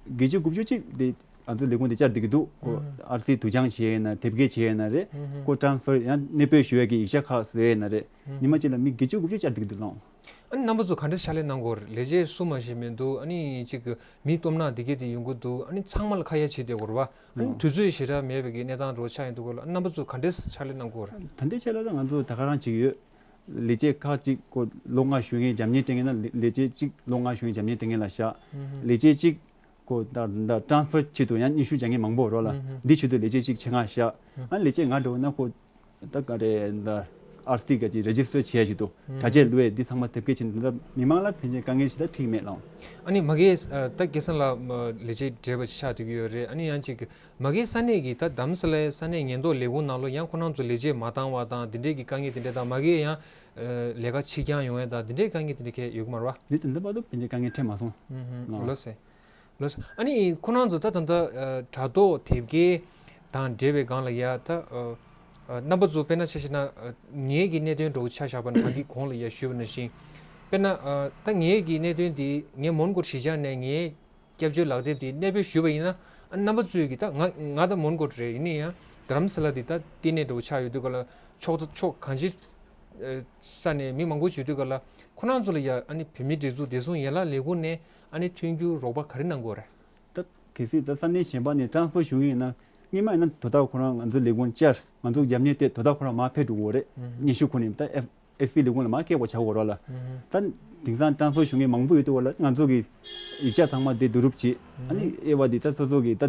བརྒྱད་ཅུ་དགུ་བཅུ་ཅིག་དེ། ང་ཚོའི་ལས་ཁུངས་དེ་བཅར་བསྡད་ཀྱི་འདུག་ཁོ་ཨར་སི་དུས་འགྱངས་བྱས་ཡིན་ན་དེབ་སྐྱེལ་བྱས་ཡིན་ན་རེད། ཁོ་transfer ཡང་གནས་སྤོས་ཞུ་ཡས་ཀྱི་ཡིག་ཆ་ཁག་བཟོས་ཡིན་ན་རེད། ཉི་མ་གཅིག་ལ་མི་བརྒྱད་ཅུ་དགུ་བཅུ་བཅར་བསྡད་ཀྱི་འདུག་ལགས། ཨ་ནི་རྣམ་པ་ཚོ་ག་འདྲ་ཕྱག་ལས་གནང་དགོས་རེད། ལས་བྱེད་སུ་མ་ཞིག་མི་འདུག་ཨ་ནི་གཅིག་གི་མི་སྟོབས་ན་དེ་གས་དེ་ཡོང་གི་འདུག་ཨ་ནི་ཚང་མ་ལ་ཁ་ཡ་བྱེད་བསྡད་དགོས་རེད་བ། ཨ་ནི་དུས་ཚོད་ཞེ་དྲག་མེད་པའི་གི་གནས་སྟངས་འདྲ་བོ་ཆགས་ཡོང་དུས་སྐབས་ལ་རྣམ་པ་ཚོ་ག་འདྲ་ཕྱག་ལས་གནང་དགོས་རེད། ད་ལྟའི་ཆ་ལ་ད་ང་ཚོ་ད་ག་རང་བྱེད་ཀྱི་ཡོད། ལས་བྱེད་ཁག་ཅིག་ཁོ་ལོ་ལྔ་བཞུགས་མཁན་རྒྱབ་གཉེར་སྤྲད་མཁན་ན་ལས་ལས་བྱེད་ཅིག་ལོ་ལྔ་བཞུགས་མཁན་རྒྱབ་གཉེར་སྤྲད་མཁན་ལ་བཞག་ལས་བྱེད་ཅིག་ཁོ་ད་ད་transfer ཆེད་དུ་ཡང་སྙན་ཞུ་བྱ་མཁན་མང་པོ་རོ་ལ། འདི་ཆེད་དུ་ལས་བྱེད་ཅིག་ཆེད་མངགས་བཞག་ཨ་ལས་བྱེད་ང་འགྲོ་ན་ཁོ་ད་ག་རེ་ད་ཨར་སི་ག་ཅིག་register བྱས་ཆེད་དུ་དྲ་རྒྱའི་བླུ་བས་འདི་ཚང་མ་དེབ་སྐྱེལ་བྱེད་ད་མི་མང་ལ་ཕན་ཆད་དཀའ་ངལ་ཞིག་ད་འཕྲད་མེད་ལགས། ཨ་ནི་མ་གིའི་ད་སྐལ་བཟང་ལགས་ལས་བྱེད་བགྲེས་པ་ཆགས་བསྡད་ཀྱི་ཡོད་རེད། ཨ་ནི་ཡང་ཅིག་མ་གིའི་ས་གནས་ཀྱི་ད་རྡ་རམ་ས་ལའི་ས་གནས་ཉེན་རྟོག་ལས་ཁུངས་ནང་ལོ་ཡང་ཁོ་རང་ཚོ་ལས་བྱེད་མ་བཏང་བ་དང་འདི་འདྲའི་གི་དཀའ་ངལ་འདི་འདྲ་དང་མ་གིའི་ཡང་ལས་ཀ་ཕྱིར་འགྱངས་ཡོང་ཡ་དང་འདི་འདྲའི་དཀའ་ངལ་འདི་འདྲ་གས་ཡོད་ཀྱི་མ་རེད་བ། འདི་ད་ལྟ་བར་དུ་ཕན་ཆད་དཀའ་ངལ་འཕྲད་མ་སོང་། ལགས་སེ། ལགས་སེ། ཨ་ནི་ཁོ་རང་ཚོ་ད་ད་ལྟ་དྲ་ཐོག་དེབ་སྐྱེལ་དང་འབྲེལ་བའི་སྒང་ལ་ཡ་ད་རྣམ་པ་ཚོ་དཔེར་ན་ཆ་བཞག་ན་ངེད་ཀྱི་གནད་དོན་འདྲ་བོ་ཆ་བཞག་པ་ན་ད་གིན་གོང་ལ་ཡ་ཞུས་པ་ནང་བཞིན་དཔེར་ན་ད་ངེད་ཀྱི་གནད་དོན་འདི་ངས་མོན་གྷོ་གཞིས་ཆགས་ནས་ངའི་སྐྱབས་བཅོལ་ལག་དེབ་དེ་གནས་སྤོས་ཞུས་པ་ཡིན་ན་ཨ་རྣམ་པ་ཚོས་ཀྱིས་ད་ང་ང་ད་མོན་གྷོ་རེད། ཡིན་ན་ཡང་རྡ་རམ་ས་ལ་དེ་ད་ལྟེ་གནས་འདྲ་བོ་ཆགས་ཡོད་དུས་ག་ལ་ཕྱོགས་ཕྱོགས་གང་ཅི་ས་ནས་མི་མང་པོ་ཞིག་ཡོད་དུས་ག་ལ་ཁོ་རང་ཚོ་ལ་ཡ་ཨ་ནི་བོད་མིའི་སྒྲིག་འཛུགས་བདེ་སྲུང་ཡན་ལག་ལས་ཁུངས་ནས་ཨ་ནི་མཐུན་འགྱུར་རོགས་པ་ག་རེ་གནང་དགོས་རེད། ད་གལ་སྲིད་ད་ས་གནས་གཞན་པ་ནས་transfer ཞུ་གི་ཡིན་ན་སྔོན་མ་ཡིན་ན་དོ་བདག་ཁོ་རང་ང་ཚོ་ལས་ཁུངས་བཅར་ང་ཚོ་རྒྱབ་གཉེར་སྤྲད་དོ་བདག་ཁོ་རང་མར་ཕེབས་འགྲོ་གི་ཡོད་རེད། སྙན་ཞུ་ཁོ་ནས་ད་ཨེ་ཨེས་པི་ལས་ཁུངས་ལ་མར་སྐྱེལ་དགོས་ཆགས་ཀྱི་ཡོད་རེད་ལ། ད་དེང་སང་transfer ཞུ་མཁན་མང་པོ་ཡོད་དུས་ལ་ང་ཚོ་གི་ཡིག་ཆ་ཚང་མ་དེ་བསྡུ་རུབ་བྱེད་ཨ་ནི་དབྱེ་བ་དེ་ད་སོ་སོ་གི་ད་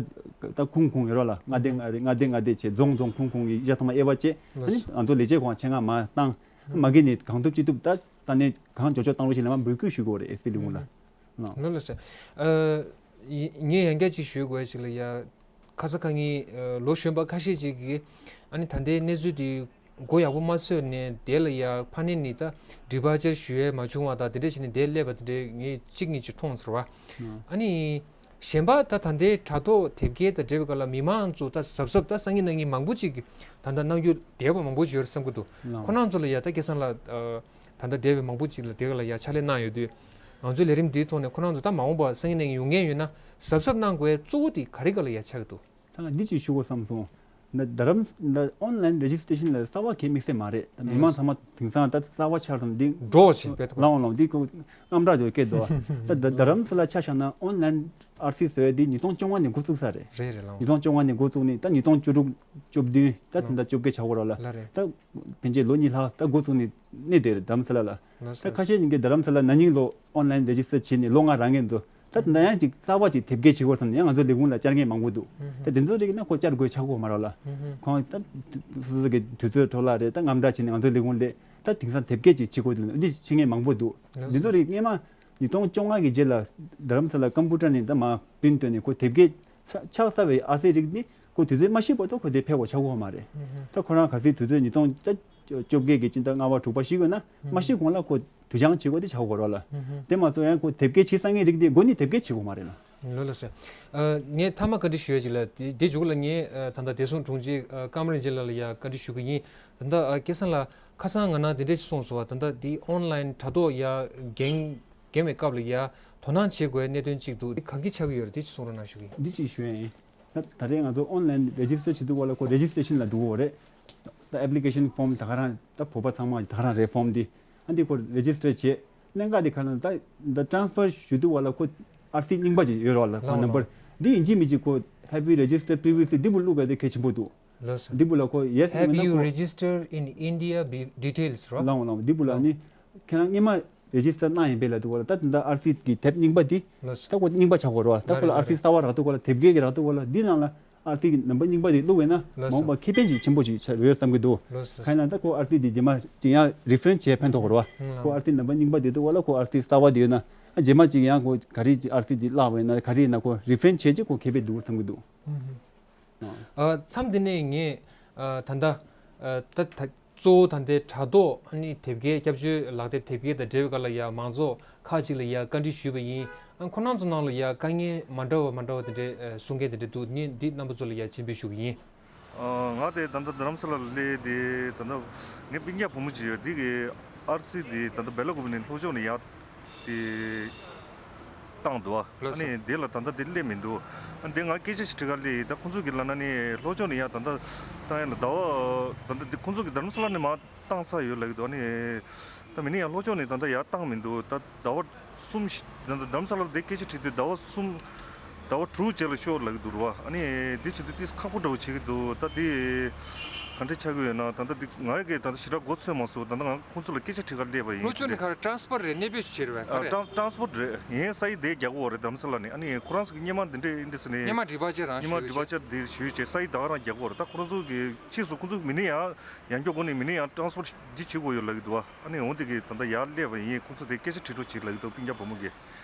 ད་ཁུངས་ཁུངས་ཡོད་རེད་ལ། མངའ་སྡེ་མངའ་སྡེ་མངའ་སྡེ་བྱེད་རྫོང་རྫོང་ཁུངས་ཁུངས་གི་ཡིག་ཆ་ཚང་མ་དབྱེ་བ་བྱེད་ཨ་ནི་ང་ཚོ་ལས་བྱེད་ཁོང་ཆེད་མངགས་མར་བཏང་མ་གི་ནས་གང་ཐུབ་ཅི་ཐུབ་ད་ས་གནས་གང་མགྱོགས་མགྱོགས་བཏང་རོགས་ཞེས་ལ་མར་འབོད་སྐུལ་ཞུ་དགོས་རེད་ཨེས་པི་ལས་ཁུངས་ལ། ལགས་ལགས་སེ། ཨ་ཡི་ངས་ཡང་བསྐྱར་ཅིག་ཞུ་དགོས་ཞིག་ལ་ཡ། ཁ་ས་ཁ་ཉིན་ལོ་གཞོན་པ་ཁ་ཤས་ཅིག་གིས་ཨ་ནི་ད་ལྟའི་གནས་ཚུལ་འདི་མགོ་ཡག་པོ་མ་ཚོས་ནས་དེ་ལ་ཡ་ཕ་ནས་ནི་ད་འདྲི་བར་ཅར་ཞུ་ཡས་མ་བྱུང་བ་དང་དེ་འདྲ་བྱས་ནས་དེ་སླེབས་པ་དེ་འདྲའི་ངས་གཅིག་གཉིས་ཅིག་མཐོང་ཟེར་བ། ཨ་ནི་གཞན་པ་ད་ད་ལྟའི་དྲ་ཐོག་དེབ་སྐྱེལ་དང་འབྲེལ་བའི་སྐབས་ལ་མི་མང་ཚོ་ད་གཟབ་གཟབ་ད་སང་ཉིན་གནངས་ཉིན་མང་པོ་ཅིག་ད་ལྟ་གནང་རྒྱུ་དེ་བ་མང་པོ་ཅིག་ཡོད་རེད་བསམ་གྱི་འདུག་ཁོ་རང་ཚོ་ལ་ཡ་ད་སྐལ་བཟང་ལགས་ད་ལྟ་དེ་བ་མང་པོ་ཅིག་ལ་དེ་ག་ལ་ཡ་ཕྱག་ལས་གནང་ཡོད་དུས་ང་ཚོའི་ལས་རིམ་འདིའི་ཐོག་ནས་ཁོ་རང་ཚོ་ད་མ་འོངས་པ་སང་ཉིན་གནངས་ཉིན་ཡོང་མཁན་ཡོད་ན་གཟབ་གཟབ་གནང་དགོས་གཙོ་བོ་དེ་ག་རེ་ག་ལ་ཡ་ཆགས་ཀྱི་འདུག་ད་ང་འདི་ཅིག་ཞུ་དགོས་བསམ་སོང་། ད་རྡ་རམ་ད་ཨོན་ལན་རེ་ཇི་སི་ཊེ་ཤན་ལ་གསར་པ་གང་དམིགས་བསལ་མ་རེད། ད་མི་མང་ཚང་མ་དེང་སང་ད་གསར་པ་ཆགས་སོང་འདི་འགྲོ་བཞིན་པའི་ཐོག་ལའང་ལའང་འདི་ཁོ་དངངས་སྐྲག་དེ་སྐད་དོ། ད་ད་རྡ་རམ་ས་ལ་ཆ་བཞག་ན་ཨོན་ལན་ཨར་སི་བཟོ་ཡ་འདི་ཉིས་སྟོང་བཅོ་ལྔ་ནས་འགོ་བཙུགས་ས་རེད། རེད་རེད་ལའང་། ཉིས་སྟོང་བཅོ་ལྔ་ནས་འགོ་བཙུགས་ནས་ད་ཉིས་སྟོང་བཅུ་དྲུག་བཅུ་བདུན་ད་ད་ལྟ་བཅོ་བརྒྱད་ཆགས་ཡོད་རེད་ལ། ལ་རེད། ད་ཕན་ཆད་ལོ་གཉིས་ལྷག་ད་འགོ་བཙུགས་ནས་གནས་དེ་རེད་རྡ་རམ་ས་ལ་ལ། ལགས་སོ། ད་ཁ་ཤས་ཉིན་གྱི་རྡ་རམ་ས་ལ་ན་ནིང་ལོ་ཨོན་ལན་རེ་ཇི་སི་ཊར་བྱས་ནས་ལོ་ལྔ་རང་ངེས་འདུག་ད་ད་ཡང་ཅིག་གསར་པ་ཅིག་དེབ་སྐྱེལ་བྱེད་དགོས་བསམ་ནས་ཡང་ང་ཚོའི་ལས་ཁུངས་ལ་བཅར་མཁན་མང་པོ་འདུག་ད་དེ་ཚོ་རིགས་ན་ཁོ་བཅར་དགོས་ཆགས་ཀྱི་ཡོད་མ་རེད་ལ། ཁོང་ད་སོ་སོ་གི་དུས་ཚོད་འཕྲོ་བརླག་རེད། ད་དངངས་སྐྲག་བྱས་ནས་ང་ཚོའི་ལས་ཁུངས་ལ་ད་དེང་སང་དེབ་སྐྱེལ་ཅིག་བྱེད་དགོས་འདུག་འདི་བྱེད་མཁན་མང་པོ་འདུག་འདི་ཚོ་རིགས་སྔས་མ་ཉིས་སྟོང་བཅོ་ལྔ་གི་རྗེས་ལ་རྡ་རམ་ས་ལ་ཀམ་པུ་ཊར་ནས་ད་མར་པི་རིན་ཊི་བཏོན་ནས་ཁོ་དེབ་སྐྱེལ་ཆགས་ཚར་བའི་ཨར་སི་རིགས་འདི་ཁོ་དུས་ཚོད་མ་ཤེས་བར་དུ་ཁོ་དེ་ཕེབས་པ་ཆགས་ཀྱི་ཡོད་མ་རེད། ད་ཁོ་རང་གལ་སྲིད་དུས་ཚོད་ཉིས་སྟོང་བཅོ་བརྒྱད་ཀྱི་སྤྱི་ཟླ་ལྔ་པ་དྲུག་པ་ཤེས་དགོས་ན་མ་ཤེས་གོང་ལ་ཁོ་དུས་འགྱངས་བྱེད་དགོས་དེ་ཆགས་ཀྱི་ཡོད་རེད་ལ། དེ་མ་གཏོགས་ཡང་ཁོ་དེབ་སྐྱེལ་བྱེད་སང་ཉིན་རིགས་དེ་འགོ་ནས་དེབ་སྐྱེལ་བྱེད་དགོས་མ་རེད་ལ། ལགས་ལགས་སོ། ངས་མཐའ་མ་བཀའ་འདྲི་ཞུ་ཡ་ཅིག་ལ་དེ་དེ་མཇུག་ལ་ངས་ད་ལྟ་བདེ་སྲུང་དྲུང་ཆེ་ཀམ་རན་ཇི་ལགས་ལ་ཡ་བཀའ་འདྲི་ཞུ་གི་ཡིན། ད་ལྟ་སྐལ་བཟང་ལགས་ཁ་སང་ང་ན་དེ་འདྲས་ཞིག་གསུངས་སོང་བ། ད་ལྟ་དེ་ཨོན་ལན་དྲ་ཐོག་ཡ་འགེངས་འགེངས་པའི་སྐབས་ལ་ཡ་དོ་སྣང་བྱེད་དགོས་གནད་དོན་གཅིག་འདུག་དེ་གང་གི་ཆགས་ཀྱི་ཡོད་རེད། དེ་ཅིག་གསུང་རོགས་གནང་ཞུ་གི་ཡིན། འདི་ཅིག་ཞུ་ཡ་ཡིན། ད་ད་རེས་ང་ཚོ་ཨོན་ལན་རེ་ཇི་སི་ཊར་བྱེད་དུས་སྐབས་ལ་ཁོ་རེ་ཇི་སི་ཊེ་ཤན་ལ་འགྲོ་དགོས་རེད། ད་ཨེབ་ལི་ཀེ་ཤན་ཕོམ་ད་ག་རང་ད་བོད་པ་ཚང་མ་ད་ག་རང་རེད་ཕོམ་འདི། ཨ་འདི་ཁོ་རེ་ཇི་སི་ཊར་བྱེད་གནད་འགག་འདི་ག་ན་ད་ད་ཊ་རན་སི་ཕར་ཞུ་དུས་སྐབས་ལ་ཁོ་ཨར་སི་རྙིང་པ་ཅིག་ཡོད་རེད་བ་ལ། ཁོ་ལའོ་ནམ་པར་ལའོ། འདི་ཡིན་གཅིག་མིན་གཅིག་ཁོ་Have you registered previously? འདི་བུ་བླུག་ག་དེ་གལ་ཆེན་པོ་འདུག་ལགས་སོ། འདི་བུ་ལ་ཁོ་ཡེ་སི་Have མིན་ན་you ཁོ་registered in India be- details རོ། ལའོ་ལའོ། འདི་བུ་ལ་ནི་ཁྱེད་རང་སྔོན་མ་རེ་ཇི་སི་ཊར་གནང་ཡིན་པས་ལབ་དུས་སྐབས་ལ་ད་དེ་འདྲ་ཨར་སི་གི་དེབ་རྙིང་པ་འདི་ལགས་སོ། ད་ཁོ་རྙིང་པ་ཆགས་དགོས་རེད་བ། ད་ཁོ་ལ་ཨར་སི་གསར་པ་རག་དུས་སྐབས་ལ་དེབ་སྐྱེལ་གྱི་རག་དུས་སྐབས་ལ་འདི་ནང་ལ་ཨར་སི་གི་ནམ་པར་རྙིང་པ་འདི་བླུགས་པས་ན་ལགས་སོ། མ་འོངས་པ་ཁེ་ཕན་ཅིག་ཆེན་པོ་ཅིག་ཆགས་ཡོད་བསམ་གྱི་འདུག་ལགས་སོ། གང་ཡིན་ན་ད་ཁོ་ཨར་སི་འདི་རྗེས་མ་ཅིག་ཡང་རི་ཕ་རེན་སི་བྱས་ཕན་ཐོགས་དགོས་རེད་བ། ཁོ་ཨར་སི་ནམ་པར་རྙིང་པ་འདི་དུས་སྐབས་ལ་ཁོ་ཨར་སི་གསར་པ་འདི་ཡོད་ན་ཨ་རྗེས་མ་ཅིག་ཡང་ཁོ་ག་རེ་ཅིག་ཨར་སི་འདི་བརླག་པ་ཡིན་ན་ག་རེ་ཡིན་ན་ཁོ་རི་ཕ་རེན་སི་བྱས་ཅིག་ཁོ་ཁེ་ཕན་འདུག་བསམ་གྱི་འདུག་ཨ། མཚམས་འདི་ནས་ངས་ཨ་ད་ལྟ་ཨ་ད་ད་གཙོ་བོ་ད་ལྟའི་དྲ་ཐོག་ཨ་ནི་དེབ་སྐྱེལ་སྐྱབས་བཅོལ་ལག་དེབ་དེབ་སྐྱེལ་དང་འབྲེལ་བའི་སྐབས་ལ་ཡ་མང་ཚོགས་ཁག་ཅིག་ལ་ཡ་བཀའ་འདྲི་ཞུས་པ་ཡིན། ཨ་ཁོ་རང་ཚོ་ནང་ལ་ཡ་དཀའ་ངལ་མ་འདྲ་བ་མ་འདྲ་བ་དེ་འདྲའི་ཨ་གསུང་མཁན་དེ་འདྲ་འདུག་ངས་འདི་རྣམ་པ་ཚོ་ལ་ཡ་སྤྱན་འབུལ་ཞུ་གི་ཡིན། ཨ་ང་དེ་ད་ལྟ་རྡ་རམ་ས་ལ་སླེབས་དེ་ད་ལྟ་ངའི་སྤུན་ཀྱག་བུ་མོ་ཅིག་ཡོད། འདི་གི་ཨར་སི་དེ་ད་ལྟ་སྦེ་ལ་ཀོབ་ནས་ལྷོ་ཕྱོགས་ནས་ཡར་དེ་བཏང་འདུག་ཨ་ལགས་སོ། ནི་དེ་ལ་ད་ལྟ་དེ་སླེབས་མི་འདུག་ཨ་འདི་ང་སྐད་ཆ་ཞིག་དྲི་ག་སླེབས་ཡིན། ད་ཁོང་ཚོ་གི་ལབ་ན་ནི་ལྷོ་ཕྱོགས་ནས་ཡར་ད་ལྟ་བཏང་ཡ་ལ་ཟླ་བ་ད་ལྟ་འདི་ཁོང་ཚོ་གི་རྡ་རམ་ས་ལ་ནས་མར་བཏང་ཚར་ཡོད་ལབ་ཀྱི་འདུག་ཨ་ནི་ད་མི་ནི་ཡང་ལྷོ་ཕྱོགས་ནས་ད་ལྟ་ཡར་བཏང་མི་འདུག་ད་ཟླ་བ་གསུམ་ཞིག་ད་ལྟ་རྡ་རམ་ས་ལ་དེ་སྐད་ཆ་དྲིས་དུས་ཟླ་བ་གསུམ་ཟླ་བ་དྲུག་རྗེས་ལ་ཤོག་ལབ་ཀྱི་འདུག་ར་བ། ཨ་ནི་འདི་བྱེད་དུས་ཏིས་ཁག་པོ་འདྲ་བོ་བྱེད་ཀྱི་འདུག་ད་འདི་ག་འདྲ་ཆགས་ཀྱི་ཡོད་ན་ད་ལྟ་འདི་ང་གིས་ད་ལྟ་ཞེ་དྲག་མགོ་ཚོད་མ་སོང་། ད་ལྟ་ང་ཁོང་ཚོ་ལ་སྐད་ཆ་དྲི་གར་སླེབས་པ་ཡིན། ལྷོ་ཕྱོགས་ནས་ག་རེ་ཊ་རན་སི་པོར་རེད། གནས་སྤོས་བྱེད་རེད་བས། ག་རེ་ཊ་རན་སི་པོར་རེད། ཡིན་ས་ཡི་དེ་རྒྱག་གི་ཡོད་རེད་རྡ་རམ་ས་ལ་ནས། ཨ་ནི་ཁོ་རང་ཚོ་གི་སྔོན་མ་འདི་འདྲས་འདི་ཟེར་ནས་སྔོན་མ་འདྲི་བ་ཅིག་རང་སྔོན་མ་ཞུས་འདྲི་བ་ཅིག་འདི་ཞུས་བྱས་ས་ཡི་ད་ག་རང་རྒྱག་གི་ཡོད་རེད། ད་ཁོ་རང་ཚོ་གི་ཕྱིས་སུ་ཁོང་ཚོ་མི་ནི་ཡང་ཡང་སྐྱོ་དགོས་ནས་མི་ནི་ཡང་ཊ་རན་སི་པོར་འདི་བྱེད་དགོས་ཡོད་ལབ་ཀྱི་འདུག་ཨ་ནི་འོང་དེ་གི་ད་ལྟ་ཡར་སླེབས་པ་ཡིན། ཁོང་ཚོ་དེ་སྐད་ཆ་དྲི་རོགས་བྱེད་ལབ་ཀྱི་འདུག་སྤུན་ཀྱག་བུ་མོ་གིས།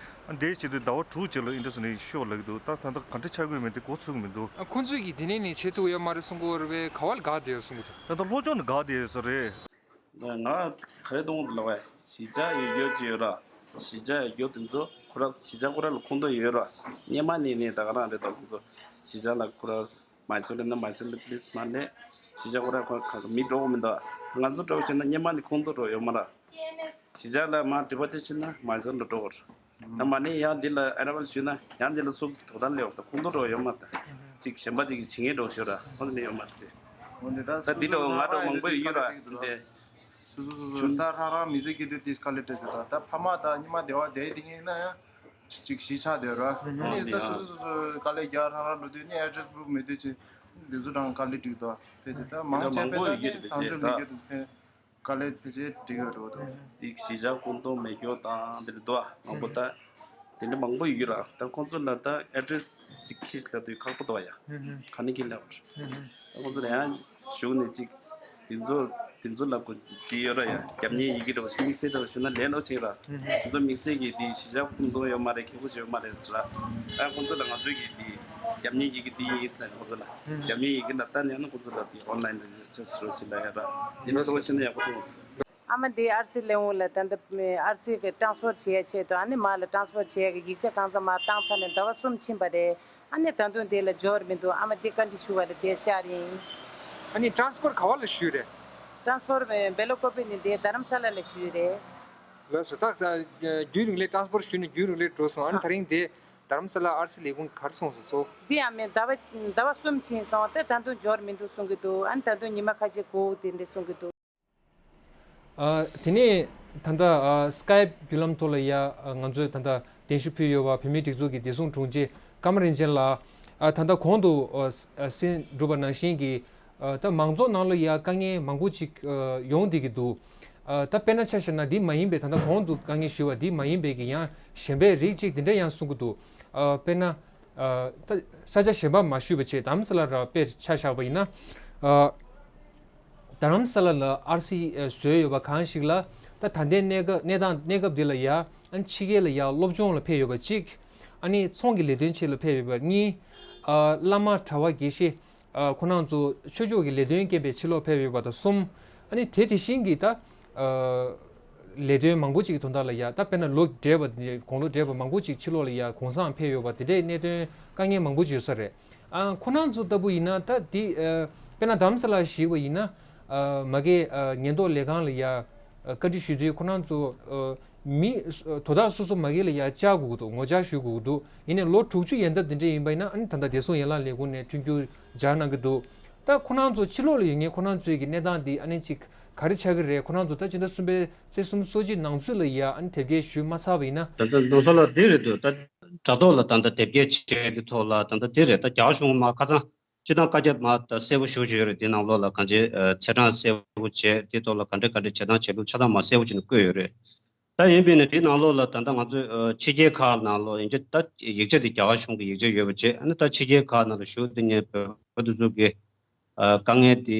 ཨ་འདི་བྱེད་དུས་ཟླ་བ་དྲུག་རྗེས་ལ་ཨིན་འདྲས་ཟེར་ནས་ཤོག་ལབ་ཀྱི་འདུག་ད་ད་ལྟ་ག་འདྲ་ཆགས་ཀྱི་ཡོད་མེད་དེ་མགོ་ཚོད་ཀྱི་མི་འདུག་ཨ་ཁོང་ཚོས་ཀྱིས་འདི་ནས་ནས་བྱེད་ཐུབ་ཡོད་མ་རེད་གསུང་གི་ཡོད་རེད་པས། ག་བ་ལ་བཀག་བསྡད་ཡོད་གསུང་གི་འདུག་ད་ལྟ་ལྷོ་ཕྱོགས་ནས་བཀག་བསྡད་ཡོད་ས་རེད། ང་ག་རེ་གཏོང་གི་འདུག་ལབ་པས། གཞིས་ཆགས་ཡོད་རྒྱུ་ཅིག་ཡོད་ར། གཞིས་ཆགས་ཡོད་རྒྱུ་དེ་ཚོ་ཁོ་ར་གཞིས་ཆགས་ཁོ་ར་ལ་ཁོངས་གཏོགས་ཡོད་ར། སྔོན་མ་ནས་ནས་ད་ག་རང་རེད་དོ། ཁོང་ཚོ་གཞིས་ཆགས་ལ་ཁོ་ར་མ་སོ་ལེ་ན་མ་སོ་ལེ་པི་ལིས་མ་ནས་གཞིས་ཆགས་ཁོ་ར་ཁོ་ར་མི་འགྲོ་གི་མི་འདུག་ང་ཚོ་འགྲོ་བྱས་ན་སྔོན་མ་ནས་ཁོངས་གཏོགས་འགྲོ་ཡོད་མ་ར། གཞིས་ཆགས་ལ་མ་འདྲི་བ་ཅིག་བྱས་ན་མ་སོ་ལ་འགྲོ་གི་ར། ད་མ་ནས་ཡང་འདི་ལ་ཨ་ར་བལ་ཞུས་ན་ཡང་འདི་ལ་སུ་དོ་དམ་ལས་འོག་ད་ཁོངས་གཏོགས་འགྲོ་ཡོད་མ་ར། ད་ཅིག་གཞན་པ་ཅིག་གིས་བྱེད་མཁན་འགྲོ་ཤོད་ར། ཁོང་ཚོ་ནས་ཡོད་མ་ར་ཅིག་འོ་འདི་ད་ད་འདི་འདྲ་ང་འདྲ་མང་པོ་ཡོད་ར། འདི་སོ་སོ་སོ་སོ་ད་རང་རང་མི་ཚེ་སྐྱེལ་དུས་དེ་དཀའ་ལས་འཕྲད་ཚོད་ད་ད་ཕ་མ་དང་ཉི་མ་བདེ་བ་བསྡད་དེ་ངེས་ན་ཡང་ཅིག་གཞིས་ཆགས་བསྡད་ར། ཨ་ནི་ད་སོ་སོ་སོ་སོ་དཀའ་ལས་རྒྱག་རང་རང་འགྲོ་དུས་ནི་ཨེ་ཌི་རེ་སི་བུ་མེད་དུས་ཅིག་འདི་ཚོ་རང་དཀའ་ལས་འགྲིག་དོ་ཕལ་ཆེར་ད་མང་ཆེ་ཕལ་ཆེར་ནི་བཟང་སྤྱོད་མི་སྐྱེལ་དུས་ཕན་དཀའ་ལས་ཕལ་ཆེར་འགྲིག་ཡོད་འགྲོ་དོ། དེ་གཞིས་ཆགས་ཁོངས་གཏོགས་མེད་རྒྱུ་དང་འདིར་འདུག་ཨ་མང་པོ་ད། དེ་འདྲ་མང་པོ་ཡོད་ར། ད་ཁོང་ཚོ་ལ་ད་ཨེ་ཌི་རེ་སི་ཅིག་ཁྱེར་ལབ་དུས་ཁག་པོ་འདུག་ཡ། ཧུམ་ཧུམ། ག་ནས་ཁྱེར་ལབ་ར། ཧུམ་ཧུམ། ད་ཁོང་ཚོ་ལ་ཡང་ཞུགས་ནས་ཅིག་དེ་ཚོ་དེ་ཚོ་ལ་གོ་དེ་ཡོད་ར་ཡ། རྒྱབ་གཉེར་ཡི་གེ་འདྲ་བོ་ཞིག་དམིགས་བསལ་འདྲ་བོ་ཞུ་ན་ལས་སླ་ཆེ་ར། ཧུམ་ཧུམ། དེ་ཚོ་དམིགས་བསལ་གྱིས་དེ་གཞིས་ཆགས་ཁོངས་གཏོགས་ཡོད་མ་རེད། ཁག་པོ་ཅིག་ཡོད་མ་རེད་ཟེར་ར། ད་ཁོང་ཚོ་ལ་ང་ཚོས་ཀྱིས་དེ་ རྒྱབ་གཉེར་ཡི་གེ་འདི་ཡིན་ཟེར་ལ་ཁོ་ཚོ་ལ། རྒྱབ་གཉེར་ཡི་གེ་ལ་ལྟ་ནས་ན་ཁོ་ཚོ་ལ་དེ་ཨོན་ལན་རེ་ཇི་སི་ཊར་བྱེད་རོགས་བྱེད་ལ་ཡ་ར། དེ་འདྲ་ཚོ་བྱེད་ན་ཡག་པོ་འདུག་ཨ་མ་འདི་ཨར་སི་ལེན་འོང་ལ་ད་འདི་ཨར་སི་གི་ཊ་རན་སི་ཕར་བྱེད་ཡ་ཆེད་དུ་ཨ་ནི་མ་ལ་ཊ་རན་སི་ཕར་བྱེད་ཡ་གི་ཡིག་ཆ་གང་ཚང་མ་བཏང་ཚར་ནས་ཟླ་བ་གསུམ་ཕྱིན་པ་རེད། ཨ་ནི་ད་དུང་དེ་ལ་འབྱོར་མི་འདུག་ཨ་མ་འདི་བཀའ་འདྲི་ཞུ་བ་ལ་དེ་བཅར་ཡིན། ཨ་ནི་ཊ་རན་སི་ཕར་ག་བ་ལ་ཞུས་རེད། ཊ་རན་སི་ཕར་བེ་ལོ་ཀོ་པི་ནི་དེ་རྡ་རམ་ས་ལ་ལ་ཞུས་རེད། ལགས་སོ། ད་ད་རྒྱུན་རིང་ལས་ཊ་རན་སི་ཕར་ཞུས་ནས་རྒྱུན་རིང་ལས་འགྲོ་སོང་། ཨ་ནི་ད་རིང་དེ་རྡ་རམ་ས་ལ་ཨར་སི་ལས་ཁུངས་ག་རེ་སོང་སོང་ཚོ། འདི་ཡང་མེད་ཟླ་བ་ཟླ་བ་གསུམ་ཕྱིན་སོང་སྟེ་ད་དུང་འབྱོར་མི་འདུག་གསུང་གི་འདུག་ཨ་ནི་ད་དུང་ཉི་མ་ཁ་ཤས་སྒུག་དེ་འདྲ་གསུང་གི་འདུག་ཨ། དེ་ནས་ད་ལྟ་ཨ་སི་ཀའེབ་བརྒྱུད་ལམ་ཐོག་ལ་ཡ་ཨ་ང་ཚོས་ད་ལྟ་གདན་ཞུ་ཕུལ་ཡོད་པ་བོད་མིའི་སྒྲིག་འཛུགས་ཀྱི་བདེ་སྲུང་དྲུང་ཆེ་ཀརྨ་རིན་ཆེན་ལགས། ཨ་ད་ལྟ་གོང་དུ་ཨ་ཨ་གསན་གྲུབ་པ་ནང་བཞིན་གྱི་ཨ་ད་མང་ཚོགས་ནང་ལ་ཡ་དཀའ་ངལ་མང་པོ་ཅིག་ཨ་ཡོང་བསྡད་ཀྱི་འདུག་ཨ་ད་དཔེར་ན་ཆ་བཞག་ན་འདི་མ་ཡིན་པའི་ད་ལྟ་གོང་དུ་དཀའ་ངལ་ཞུས་པ་འདི་མ་ཡིན་པའི་གི་ཡང་གཞན་པའི་རིགས་ཅིག་འདི་འདྲ་ཡང་གསུང་གི་འདུག་ཨ་དཔེར་ན་ཨ་ད་ས་ཆ་གཞན་པ་མ་ཞུས་པ་བྱས་རྡ་རམ་ས་ལ་ར་དཔེར་ཆ་བཞག་པ་ཡིན་ན། ཨ། རྡ་རམ་ས་ལ་ལ་ཨར་སི་བཟོས་ཡོད་པ་གང་ཞིག་ལ་ད་ད་ལྟའི་གནས་སྐབས་གནས་སྟངས་གནས་སྐབས་འདི་ལ་ཡ་ཨ་ནི་ཕྱི་རྒྱལ་ལ་ཡ་སློབ་སྦྱོང་ལ་ཕེབས་ཡོད་པ་གཅིག་ཨ་ནི་ཚོང་གི་ལས་དོན་ཆེད་ལ་ཕེབས་ཡོད་པ་གཉིས། ཨ་བླ་མ་གྲྭ་པ་དགེ་བཤེས་ཨ་ཁོ་རང་ཚོ་ཆོས་ཕྱོགས་ཀྱི་ལས་དོན་རྐྱེན་པས་ཕྱིར་ལོག་ཕེབས་ཡོད་པ་དང་གསུམ། ཨ་ནི་དེ་དེ་བཞིན་གྱི་ད་ཨ་ལས་དོན་མང་པོ་ཅིག་གི་དོན་དག་ལ་ཡ་ད་དཔེར་ན་ལོ་བགྲེས་པ་དེ་དགུང་ལོ་བགྲེས་པ་མང་པོ་ཅིག་ཕྱི་ལོགས་ལ་ཡ་གུང་སེང་ཕེབས་ཡོད་པ་དེ་འདྲའི་གནད་དོན་དཀའ་ངལ་མང་པོ་ཅིག་ཡོད་ས་རེད། ཨ་ཁོ་རང་ཚོ་ལྟ་བུ་ཡིན་ན་ད་དེ་ཨ་དཔེར་ན་རྡ་རམ་ས་ལ་ཞིག་པ་ཡིན་ན་ཨ་མ་གི་ཨ་ཉེན་རྟོག་ལས་ཁང་ལ་ཡ་ཨ་བཀའ་འདྲི་ཞུ་དུས་ཁོ་རང་ཚོ་ཨ་མི་དོ་བདག་སོ་སོ་མ་གི་ལ་ཡ་བཅར་དགོས་ཀྱི་འདུག་ངོ་བཅར་ཞུ་དགོས་ཀྱི་འདུག་ཡིན་ནའི་ལོ་དྲུག་ཅུ་ཡན་འདབ་དེ་འདྲ་ཡིན་པ་ཡིན་ན་ཨ་ནི་ད་ལྟ་བདེ་སྲུང་ཡན་ལག་ལས་ཁུངས་ནས་མཐུན་འགྱུར་སྦྱར་གནང་གི་འདུག་ད་ཁོ་རང་ཚོ་ཕྱི་ལོགས་ལ་ཡོད་མཁན་ཁོ་རང་ཚོའི་གི་གནས་སྟངས་འདི་ཨ་ནི་ཅིག་ག་རེ་ཆགས་ཀྱི་རེད། ཁོ་རང་ཚོ་ད་སྤྱི་ཟླ་གསུམ་པའི་ཚེས་སུམ་ཅུ་སོ་གཅིག་ནང་ཚུད་ལ་ཡ་ཨ་ནི་དེབ་སྐྱེལ་ཞུས་མ་ཚར་བ་ཡིན་ན། ད་ལྟ་ལོ་སོ་ལ་འདི་རེད་འདུག་ད་དྲ་ཐོག་ལ་ད་ལྟ་དེབ་སྐྱེལ་བྱས་ཀྱི་ཐོག་ལ་ད་ལྟ་འདི་རེད། ད་རྒྱ་གཞུང་མ་ཁ་སང་སྤྱི་བཏང་བཀའ་ཁྱབ་མ་ད་གསལ་པོ་ཞུ་བྱས་ཡོད་རེད། འདི་ནང་ལོགས་ལ་གང་ཅི་ཚེས་གྲངས་གསལ་པོ་བྱས་དེ་ཐོག་ལ་ག་འདྲ་ག་འདྲ་བྱེད་སྟངས་བྱེད་ལུགས་ཆ་ཚང་མ་གསལ་པོ་བྱས་ནས་བཀོད་ཡོད་རེད། ད་ཡིན་པས་ན་དེའི་ནང་ལོགས་ལ་ད་ལྟ་ང་ཚོས་ཕྱི་རྒྱལ་ཁག་ནང་ལོགས་ཡིན་གྱི་ད་ཡིག་ཆ་དེ་རྒྱ་གར་གཞུང་གི་ཡིག་ཆ་ཡོད་པ་བྱས་ཨ་ནི་ད་ཕྱི་རྒྱལ་ཁག་ནང་ལ་བཞུགས་བསྡད་མཁན་བོད་པ་དེ་ཚོ་གི་དཀའ་ངལ་དེ་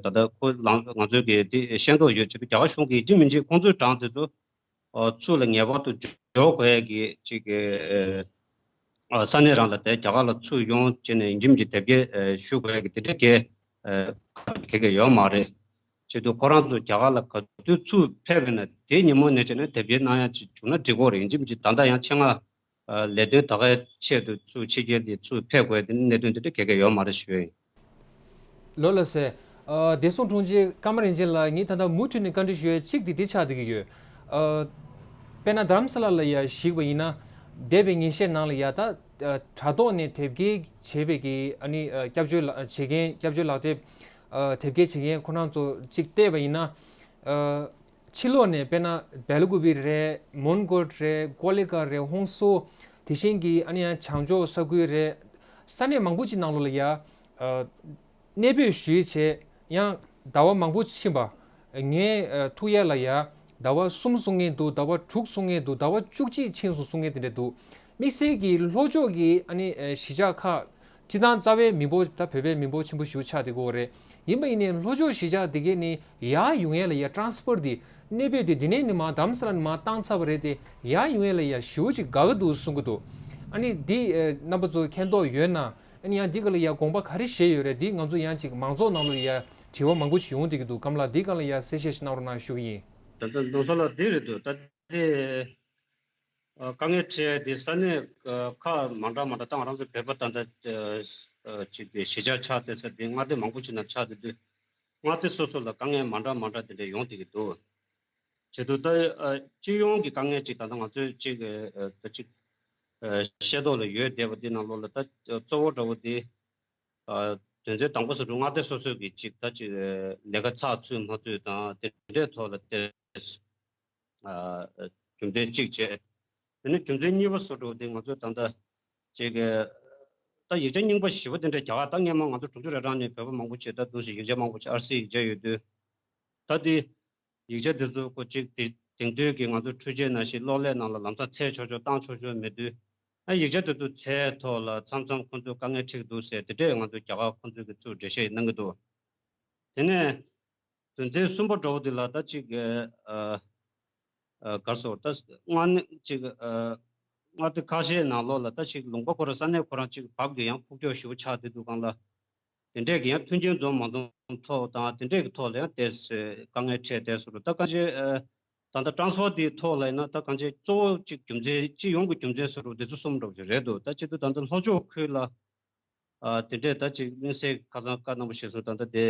ད་ལྟ་ཁོ་ང་ཚོས་གི་དེ་ཤེས་རྟོགས་ཡོད་ཅེས་རྒྱ་གར་གཞུང་གི་ཡིན་གཅིག་མིན་གཅིག་ཁོང་ཚོའི་གྲངས་དེ་ཚོ་ཚུར་ལ་ངེས་པར་དུ་འབྱོར་དགོས་ཡ་གི་ཅིག་ས་གནས་རང་ལ་དེ་རྒྱ་གར་ལ་ཚུར་ཡོང་བྱས་ནས་ཡིན་གཅིག་མིན་གཅིག་དེབ་སྐྱེལ་ཞུ་དགོས་ཡ་གི་དེ་འདྲ་གི་ག་གེ་གེ་ཡོད་མ་རེད། བྱེད་དུས་ཁོ་རང་ཚོ་རྒྱ་གར་ལ་ག་དུས་ཚུར་ཕེབས་པ་ཡིན་ན་དེ་ཉིན་མོ་ནས་བྱས་ནས་དེབ་སྐྱེལ་གནང་ཡ་ཅིག་བྱུང་ན་འགྲིག་གི་རེད། ཡིན་གཅིག་མིན་གཅིག་ད་ལྟ་ཡང་ཆེད་མངགས་ལས་དོན་ད་གའི་ཆེད་དུ་ཚུར་ཕྱི་རྒྱལ་དེ་ཚུར་ཕེབས་དགོས་དེ་གནད་དོན་དེ་འདྲ་ག་གེ་གེ་ཡོད་མ་རེད་ཞུ་ཡ་ཡིན། ལགས་ལགས་སེ། ཨ་བདེ་སྲུང་དྲུང་ཆེ་ཀརྨ་རིན་ཆེན་ལགས་ངས་ད་ལྟ་མུ་མཐུད་ནས་བཀའ་འདྲི་ཞུ་ཡ་གཅིག་དེ་འདི་ཆགས་བསྡད་ཀྱི་ཡོད། ཨ་དཔེར་ན་རྡ་རམ་ས་ལ་ལ་ཡ་གཞིགས་པ་ཡིན་ན་འདས་པའི་ཉིན་ཤས་ནང་ལ་ཡ་ད་ཨ་དྲ་ཐོག་ནས་དེབ་སྐྱེལ་བྱེད་པའི་གི་ཨ་ནི་ཨ་སྐྱབས་བཅོལ་ལག་བྱེད་མཁན་སྐྱབས་བཅོལ་ལག་དེབ་ཨ་དེབ་སྐྱེལ་བྱེད་མཁན་ཁོ་རང་ཚོ་གཅིག་བལྟས་པ་ཡིན་ན། ཨ་ཕྱི་ལོགས་ནས་དཔེར་ན་སྦེལ་ཀོབ་རེད། མོན་གྷོ་རེད། ཀོ་ལི་གྷལ་རེད། ཧོང་སུ། དེ་བཞིན་གྱི་ཨ་ནི་ཡང་བྱང་ཕྱོགས་ས་ཁུལ་རེད། ས་གནས་མང་པོ་ཅིག་ནང་ལོགས་ལ་ཡ་ཨ་གནས་སྤོས་ཞུས་བྱས་ཡང་ཟླ་བ་མང་པོ་ཕྱིན་པ། ངའི་ཨ་ཐུག་ཡ་ལ་ཡ་ཟླ་བ་གསུམ་གསུང་མཁན་འདུག་ཟླ་བ་དྲུག་གསུང་མཁན་འདུག་ཟླ་བ་བཅུ་གཅིག་ཕྱིན་སོང་གསུང་མཁན་དེ་འདྲ་འདུག་དམིགས་བསལ་གྱི་ལྷོ་ཕྱོགས་ཀྱི་ཨ་ནི་ཨ་གཞིས་ཆགས་ཁག་སྤྱིར་བཏང་རྩ་བའི་མི་འབོར་ད་བོད་པའི་མི་འབོར་ཆེན་པོ་ཞིག་ཆགས་བསྡད་ཀྱི་ཡོད་རེད། ཡིན་པ་ཡིན་ནའི་ལྷོ་ཕྱོགས་གཞིས་ཆགས་དེ་གས་ནི་ཡར་ཡོང་ཡས་ལ་ཡ་ཊ་རན་སི་ཕར་དེ་གནས་སྤོས་དེ་འདི་ནས་ནི་མར་རྡ་རམ་ས་ལ་ནས་མར་བཏང་ཚར་བ་རེད་དེ་ཡར་ཡོང་ཡས་ལ་ཡ་ཞེ་པོ་ཅིག་དགའ་གི་འདུག་གསུང་གི་འདུག་ཨ་ནི་འདི་ཨ་རྣམ་པ་ཚོ་མཁྱེན་རྟོགས་ཡོད་ན་ཨ་ནི་ཡང་འདི་ག་ལ་ཡ་དགོངས་པ་ག་རེ་བཞེས་ཡོད་རེད། འདི་ང་ཚོ་ཡང་ཅིག་མང་ཚོགས་ནང་ལ་ཡ་དྲི་བ་མང་པོ་ཞིག་ཡོང་བསྡད་ཀྱི་འདུག་ཀརྨ་ལགས་འདི་སྒང་ལ་ཡ་གསལ་བཤད་ཞིག་གནང་རོགས་གནང་ཞུ་གི་ཡིན། ད་ལྟ་ལྷོ་ཕྱོགས་ལ་འདི་རེད་འདུག་ད་དེ། ཨ་དཀའ་ངལ་འཕྲད་དེ་ས་གནས་ཨ་ཁག་མ་འདྲ་མ་འདྲ་ད་ང་རང་ཚོ་བོད་པ་ད་ལྟ་ཨ་ཅིག་གི་གཞིས་ཆགས་ཆགས་བསྡད་ས་དེ་མངའ་སྡེ་མང་པོ་ཞིག་ནང་ཆགས་བསྡད་དུས་མངའ་སྡེ་སོ་སོ་ལ་དཀའ་ངལ་མ་འདྲ་མ་འདྲ་དེ་འདྲ་ཡོང་བསྡད་ཀྱི་འདུག་བྱེད་དུས་ད་ཨ་སྤྱི་ཡོངས་ཀྱི་དཀའ་ངལ་ཅིག་ད་ལྟ་ང་ཚོས་ཅིག་ཨ་ད་ཅིག་ཨ་ཤེས་རྟོགས་ལ་ཡོད་བསྡད་པ་འདི་ནང་ལོགས་ལ་ད་གཙོ་བོ་འདྲ་བོ་དེ་ཨ་དོན་ཚན་དང་པོ་ཟེར་དུས་མངའ་སྡེ་སོ་སོ་གི་ཅིག་ད་ཅིག་ཨ་ལས་ཀ་ཚགས་ཚུད་མ་ཚུད་དང་དེ་འདྲའི་ཐོག་ལ་བལྟས། ཨ་རྒྱུ་མཚན་གཅིག་བྱས། དེ་ནས་རྒྱུ་མཚན་གཉིས་པ་སུ་འགྲོ་དེ་ང་ཚོས་ད་ལྟ་ཅིག་ད་ཡིག་ཆ་རྙིང་པ་ཞེ་པོ་དེ་འདྲ་རྒྱ་གར་ད་སྔོན་མ་ང་ཚོ་དྲུག་ཅུ་རེ་གྲངས་ནས་བོད་པ་མང་པོ་བྱས་ད་འདུག་ཞིག་ཡིག་ཆ་མང་པོ་བྱས་ཨར་སི་ཡིག་ཆ་ཡོད་དུས། ད་དེ་ཡིག་ཆ་དེ་ཚོ་ཁོ་ཅིག་དེ་དེང་དུས་ཀྱི་ང་ཚོ་འཕྲུལ་ཆས་ནང་བཞིན་གློག་ཀླད་ནང་ལ་ལམ་སང་འཚོལ་ཆོག་ཆོག་བཏང་ཆོག་ཆོག་མེད་དུས། ཨ་ཡིག་ཆ་དེ་ཚོ་འཚོལ་ཐོག་ལ་མཚམས་མཚམས་ཁོ་ཚོས་དཀའ་ངལ་འཕྲད་ཀྱི་འདུག་ཟེར་དེ་འདྲས་ང་ཚོ་རྒྱ་གར་ཁོ་ཚོས་ཀྱི་ཚུར་འགྲེལ་བཤད་གནང་གི་འདུག་དེ་ནས། དོན་ཚན་གསུམ་པ་འདྲ་བོ་དེ་ལ་ད་ཅིག་ཨ་ཨ་ག་རེ་ཟེར་ད་དངོས་གནས་ཅིག་ཨ་ མངའ་སྡེ་ཁ་ཤས་ནང་ལོགས་ལ་ད་ཅིག་ལུང་པ་ཁོ་རང་ས་གནས་ཁོ་རང་ཅིག་བབ་ཀྱི་ཡང་ཕུགས་ཀྱོག་ཞེ་པོ་ཆགས་བསྡད་འདུག་གང་ལ། དེ་འདྲས་ཀྱི་ཡང་མཐུན་རྐྱེན་འཛོམས་མ་འཛོམས་ཐོག་དང་དེ་འདྲས་ཀྱི་ཐོག་ལ་ཡང་ཏོག་ཙམ་དཀའ་ངལ་འཕྲད་བསྡད་ཟེར་རུ་ད་གང་ཅི། ད་ལྟ་ཊ་རན་སི་ཕར་དེའི་ཐོག་ལ་ཡིན་ན་ད་གང་ཅི་གཙོ་བོ་གཅིག་རྒྱུ་མཚན་སྤྱི་ཡོངས་ཀྱི་རྒྱུ་མཚན་ཟེར་རུ་འདི་ཚོ་གསུམ་འདྲ་བོ་ཞིག་རེད་འདུག་ད་སྤྱི་དུ་ད་ལྟ་ལྷོ་ཕྱོགས་ཁུལ་ལ་དེ་འདྲས་ད་ཅིག་དམིགས་བསལ་ཁ་སང་བཀའ་གནང་བ་ཞིག་སོང་ད་ལྟ་དེ་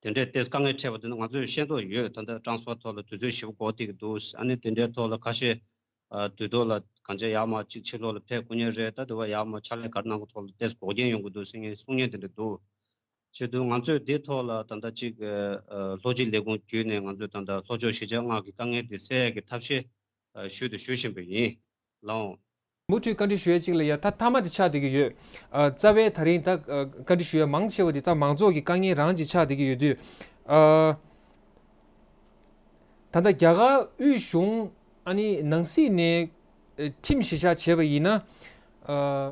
དེ་འདྲས་ཏོག་ཙམ་དཀའ་ངལ་འཕྲད་པ་དེ་ནི་ང་ཚོས་ཤེས་རྟོགས་ཡོད། ད་ལྟ་ཊ་རན་སི་ཕར་ཐོག་ལ་དུས་ཚོད་ཞེ་པོ་འགོར་བསྡད་ཀྱི་འདུག་ཨ་ནི་དེ་འདྲའི་ཐོག་ལ་ཁ་ཤས། ཨ། དུས་ཐོག་ལ་གང་ཅི་ཡར་མར་ཅིག་ཕྱི་ལོགས་ལ་ཕེབས་དགོས་ངེས་རེད། ད་དེ་བ་ཡར་མར་ཕྱག་ལས་ག་རེ་གནང་གི་ཐོག་ལ་ཏོག་ཙམ་འགོག་རྐྱེན་ཡོང་གི་འདུག་ཟེར་མཁན་གསུང་མཁན་དེ་འདྲ་འདུག་བྱེད་དུས་ང་ཚོས་འདི་ཐོག་ལ་ད་ལྟ་ཅིག་ཨ། ལྷོ་སྤྱི་ལས་ཁུངས་བརྒྱུད་ནས་ང་ཚོས་ད་ལྟ་ལྷོ་ཕྱོགས་གཞིས་ཆགས་ལྔ་གི་དཀའ་ངལ་དེ་སེལ་ཡག་གི་ཐབས་ཤེས་ཨ། ཞུས་དང་ཞུ་བཞིན་པ་ཡིན། ལགས་འོང་། མུ་མཐུད་བཀའ་འདྲི་ཞུ་ཡ་གཅིག་ལ་ཡ་ད་མཐའ་མ་དེ་ཆགས་བསྡད་ཀྱི་ཡོད། ཨ། རྩ་བའི་ད་རིང་ད་ཨ། བཀའ་འདྲི་ཞུ་ཡ་མང་ཆེ་བ་དེ་ད་མང་ཚོགས་ཀྱི་དཀའ་ངལ་རང་ཅིག་ཆགས་བསྡད་ཀྱི་ཡོད་དུས། ཨ། ད་ལྟ་རྒྱ་གར་དབུས་གཞུང་ཨ་ནི་ནང་སྲིད་ནས་ཨ། ཁྲིམས་གཞི་བཞག་བྱས་པ་ཡིན་ན། ཨ།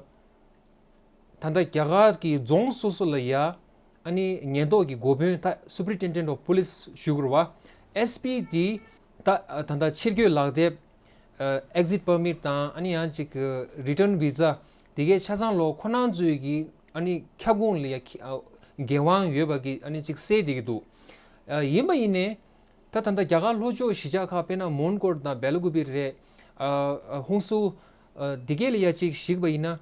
ད་ལྟ་རྒྱ་གར་གྱི་རྫོང་སོ་སོ་ལ་ཡ་ཨ་ནི་ཉེན་རྟོག་གི་འགོ་དཔོན་ད་Superintendent of Police ཞུ་དགོས་རེད་པ། S P དེ་ད་ད་ལྟ་ཕྱིར་སྐྱོད་ལག་དེབ། ཨ། Exit Permit དང་ཨ་ནི་ཡང་ཅིག་Return Visa དེ་གའི་ཆ་ཚང་ལོ་ཁོ་རང་ཚོའི་གི་ཨ་ནི་ཁྱབ་ཁོངས་ལ་ཡ་ཁྱི་ཨ། འགན་དབང་ཡོད་པ་གི་ཨ་ནི་ཅིག་གསལ་བསྡད་ཀྱི་འདུག་ཨ། ཡིན་པ་ཡིན་ནའི་ད་ད་ལྟ་རྒྱ་གར་ལྷོ་ཕྱོགས་གཞིས་ཆགས་ཁག་དཔེར་ན་མོན་གྷོ་དང་སྦེལ་ཀོབ་རེད། ཨ། ཨ། ཧུན་སུར། ཨ། དེ་གའི་ལ་ཡ་ཅིག་གཞིགས་པ་ཡིན་ན།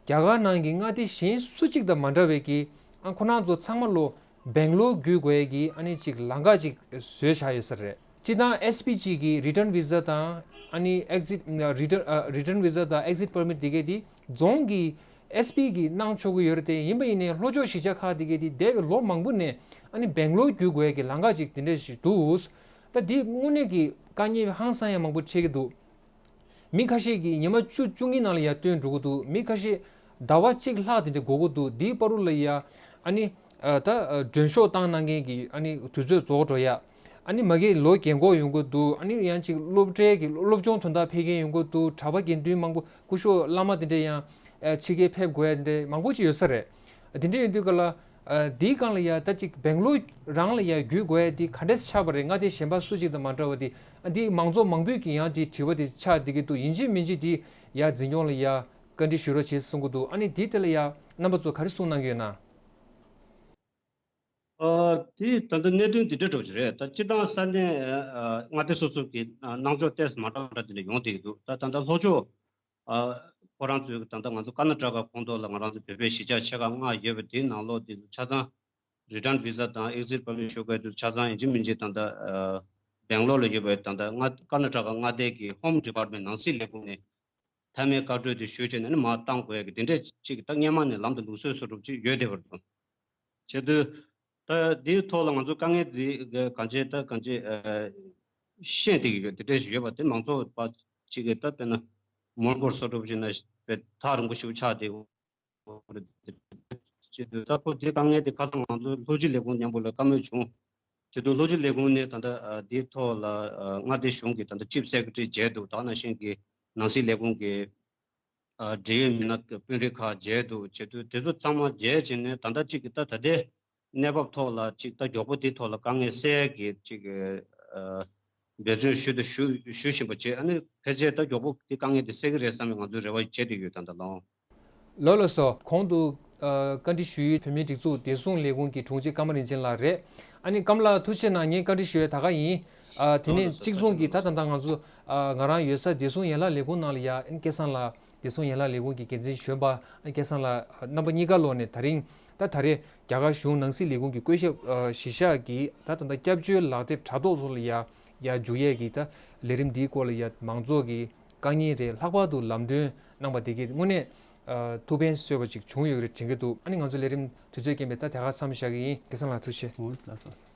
རྒྱ་གར་ནང་གི་མངའ་སྡེ་གཞན་སུ་གཅིག་དང་མ་འདྲ་བའི་གི་ཨ། ཁོ་རང་ཚོ་ཚང་མ་ལོ་སྦེང་ལོར་བརྒྱུད་དགོས་ཡས་ཀྱི་ཨ་ནི་ཅིག་ལམ་ཁ་ཅིག་བཟོས་བཞག་ཡོད་ས་རེད། སྤྱིར་བཏང་S P གཅིག་གི་Return Visa དང་ཨ་ནི་Exit Return Return Visa དང་Exit Permit དེ་གའི་དེ་རྫོང་གི S P གིས་གནང་ཆོག་གི་ཡོད་རེད་དེ། ཡིན་པ་ཡིན་ནའི་ལྷོ་ཕྱོགས་གཞིས་ཆགས་ཁག་དེ་གའི་དེ་འདས་པའི་ལོ་མང་པོ་ནས་ཨ་ནི་སྦེང་ལོར་བརྒྱུད་དགོས་ཡས་ཀྱི་ལམ་ཁ་ཅིག་དེ་འདྲ་ཞིག་འདུག་ད་དེ་དངོས་གནས་ཀྱི་དཀའ་ངལ་ཧང་སང་ཡ་མང་པོ་འཕྲད་ཀྱི་འདུག་མི་ཁ་ཤས་ཀྱིས་ཉི་མ་བཅུ་བཅུ་གཉིས་ནང་ལ་ཡར་བཏོན་འགྲོ་གི་འདུག་མི་ཁ་ཤས་ཟླ་བ་གཅིག་ལྷག་དེ་འདྲ་འགོར་གི་འདུག་འདིའི་བར་དུ་ལ་ཡ་ཨ་ནི་ཨ། ད་ཨ། མགྲོན་ཤོག་བཏང་གནང་མཁན་གྱི་ཨ་ནི་དུས་ཚོད་རྫོགས་འགྲོ་ཡ། ཨ་ནི་མ་གི་ལོ་རྒན་འཁོགས་ཡོང་གི་འདུག་ཨ་ནི་ཡང་ཅིག་སློབ་གྲྭའི་གི་སློབ་སྦྱོང་དོན་དག་ཕེབས་མཁན་ཡོང་གི་འདུག་གྲྭ་པ་དགེ་འདུན་མང་པོ་སྐུ་ཞབས་བླ་མ་དེ་འདྲ་ཡང་ཨ། ཕྱི་རྒྱལ་ཕེབས་དགོས་ཡ་དེ་འདྲ་མང་པོ་ཅིག་ཡོད་ས་རེད། དེ་འདྲ་ཡིན་དུས་ག་ལ། ཨ། འདིའི་སྒང་ལ་ཡ་ད་ཅིག་སྦེང་ལོར་རང་ལ་ཡ་བརྒྱུད་དགོས་ཡ་འདི་ག་འདྲས་ཆགས་པ་རེད། མངའ་སྡེ་གཞན་པ་སུ་གཅིག་དང་མ་འདྲ་བ་འདི། ཨ། འདི་མང་ཚོགས་མང་པོས་ཀྱི་ཡང་འདི་དྲི་བ་འདི་ཆགས་བསྡད་ཀྱི་འདུག་ཡིན་གཅིག་མིན་གཅིག་འདི་ཡ་འཛིན་སྐྱོང་ལ་ཡ་བཀའ་འདྲི་ཞུ་རོགས་བྱེད་གསུང་གི་འདུག་ཨ་ནི་འདི་དེ་ལ་ཡ་རྣམ་པ་ཚོ་ག་རེ་གསུང་གནང་གི་ཡོད་ན། ཨ། དེ་ད་ལྟ་གནད་དོན་འདི་འདྲ་འདྲ་བོ་ཞིག་རེད། ད་སྤྱིར་བཏང་ས་གནས་ཨ། མངའ་སྡེ་སོ་སོ་གི་ཨ། གནང་ཕྱོགས་ཏོག་ཙམ་མ་འདྲ་མ་འདྲ་དེ་འདྲ་ཡོང་བསྡད་ཀྱི་འདུག་ད་ད་ལྟ་ལྷོ་ཕྱོགས་ཨ། ཁོ་རང་ཚོའི་ད་ལྟ་ང་ཚོ་ཀར་ན་ཊ་ཀ་ཁོངས་གཏོགས་ལ་ང་རང་ཚོ་བོད་པའི་གཞིས་ཆགས་ཆེ་ཁག་ལྔ་ཡོད་པ་དེའི་ནང་ལོགས་དེ་ཚོ་ཆ་ཚང་Return Visa དང་Exit Permit ཞུ་དགོས་དུས་ཆ་ཚང་ཡིན་གཅིག་མིན་གཅིག་ད་ལྟ་ཨ། སྦེང་ལོར་ལ་ཡོད་པའི་ད་ལྟ་མངའ་ཀར་ན་ཊ་ཀ་མངའ་སྡེ་གི་Home Department ནང་སྲིད་ལས་ཁུངས་ནས་མཐའ་མའི་བཀའ་འཁྲོལ་དེ་ཞུས་བྱས་ནས་ནི་མར་བཏང་དགོས་ཀྱི་དེ་འདྲས་ཅིག་ད་སྔོན་མ་ནས་ལམ་དུ་ལུགས་སྲོལ་བཟོ་གྲུབ་ཅིག་ཡོད་བསྡད་པ་རེད། བྱེད་དུས་ད་འདིའི་ཐོག་ལ་ང་ཚོ་དཀའ་ངལ་འདི་གང་ཅི་ད་གང་ཅི་ཨ། ཤེས་བསྡད་ཀྱི་ཡོད། དེ་འདྲས་ཞིག་ཡོད་པ་དེ་མང་ཚོགས་པ་ཅིག་གིས་ད་དཔེར་ན་མོན་གྷོར་བཟོ་གྲུབ་བྱས་ན་དཔེ་ཐག་རིང་པོ་ཞིག་ཆགས་བསྡད་ཡོད་རེད། བྱེད་དུས་ད་ཁོ་དེ་དཀའ་ངལ་དེ་ཁ་སང་ང་ཚོ་ལྷོ་སྤྱི་ལས་ཁུངས་མཉམ་པོ་ལ་བཀའ་མོལ་བྱུང་། བྱེད་དུས་ལྷོ་སྤྱི་ལས་ཁུངས་ནས་ད་ལྟ་ཨ། འདིའི་ཐོག་ལ་ཨ། མངའ་སྡེ་གཞུང་གི་ད་ལྟ་Chief Secretary བྱས་འདུག་ད་ནང་བཞིན་གྱི་ནང་སྲིད་ལས་ཁུངས་ཀྱི་ཨ། འབྲེལ་ཡོད་མི་སྣ་དཔོན་རིགས་ཁག་མཇལ་འདུག་བྱེད་དུས་དེ་ཚོ་ཚང་མ་མཇལ་བྱས་ནས་ད་ལྟ་གཅིག་གི་ད་ད་ལྟའི་གནས་བབ་ཐོག་ལ་གཅིག་ད་མགྱོགས་པོ་དེའི་ཐོག་ལ་དཀའ་ངལ་སེལ་གྱི་གཅིག་གི་ཨ། འབད་བརྩོན་ཞུ་དང་ཞུ་ཞུ་བཞིན་པ་བྱས། ཨ་ནི་ཕལ་ཆེར་ད་མགྱོགས་པོ་དེ་དཀའ་ངལ་དེ་སེལ་གྱི་རེད་བསམ་པའི་ང་ཚོས་རེ་བ་བྱེད་བསྡད་ཡོད། ད་ལྟ་ལོ། ལགས་ལགས་སོ། གོང་དུ་ཨ། བཀའ་འདྲི་ཞུ་ཡུལ་བོད་མིའི་སྒྲིག་འཛུགས་བདེ་སྲུང་ལས་ཁུངས་ཀྱི་དྲུང་ཆེ་ཀརྨ་རིན་ཆེན་ལགས་རེད། ཨ་ནི་ཀརྨ་ལགས་ཐུགས་རྗེ་གནང་། ངས་བཀའ་འདྲི་ཞུ་ཡས་ད་ག་ཡིན། ཨ། དེ་ནས་གཅིག་མཚུངས་ཀྱིས་ད་ད་ལྟ་ང་ཚོ་ཨ། ང་རང་ཡོད་ས་བདེ་སྲུང་ཡན་ལག་ལས་ཁུངས་ནང་ལ་ཡ་ཨ་ནི་སྐལ་བཟང་ལགས། བདེ་སྲུང་ཡན་ལག་ལས་ཁུངས་ཀྱི་འགན་འཛིན་གཞོན་པ་སྐལ་བཟང་ལགས། རྣམ་པ་གཉིས་ཀ་ལོག་ནས་ད་རིང་ད་ད་རེས་རྒྱ་གར་གཞུང་ནང་སྲིད་ལས་ཁུངས་ཀྱི་བསྐོ་གཞག་གཞི་བཞག་གིས་ད་ད་ལྟ་སྐྱབས་བཅོལ་ལག་དེབ་དྲ་ཐོག་སོགས་ལ་ཡ་ཡ་འཇུག་ཡས་ཀྱི་ད་ལས་རིམ་འདིའི་སྐོར་ལ་ཡ་མང་ཚོགས་ཀྱི་དཀའ་ངལ་རེད། ལྷག་པར་དུ་ལམ་སྟོན་གནང་པ་དེ་གས་དངོས་གནས་ཐུགས་ཕན་གསོས་པ་ཅིག་བྱུང་ཡོད་ཀྱི་རེད་དྲན་གྱི་འདུག་ཨ་ནི་ང་ཚོ་ལས་རིམ་དུས་ཚོད་རྐྱེན་པས་ད་དེ་ག་མཚམས་བཞག་གི་ཡིན། སྐལ་བཟང་ལགས་ཐུགས་རྗེ་ཆེ།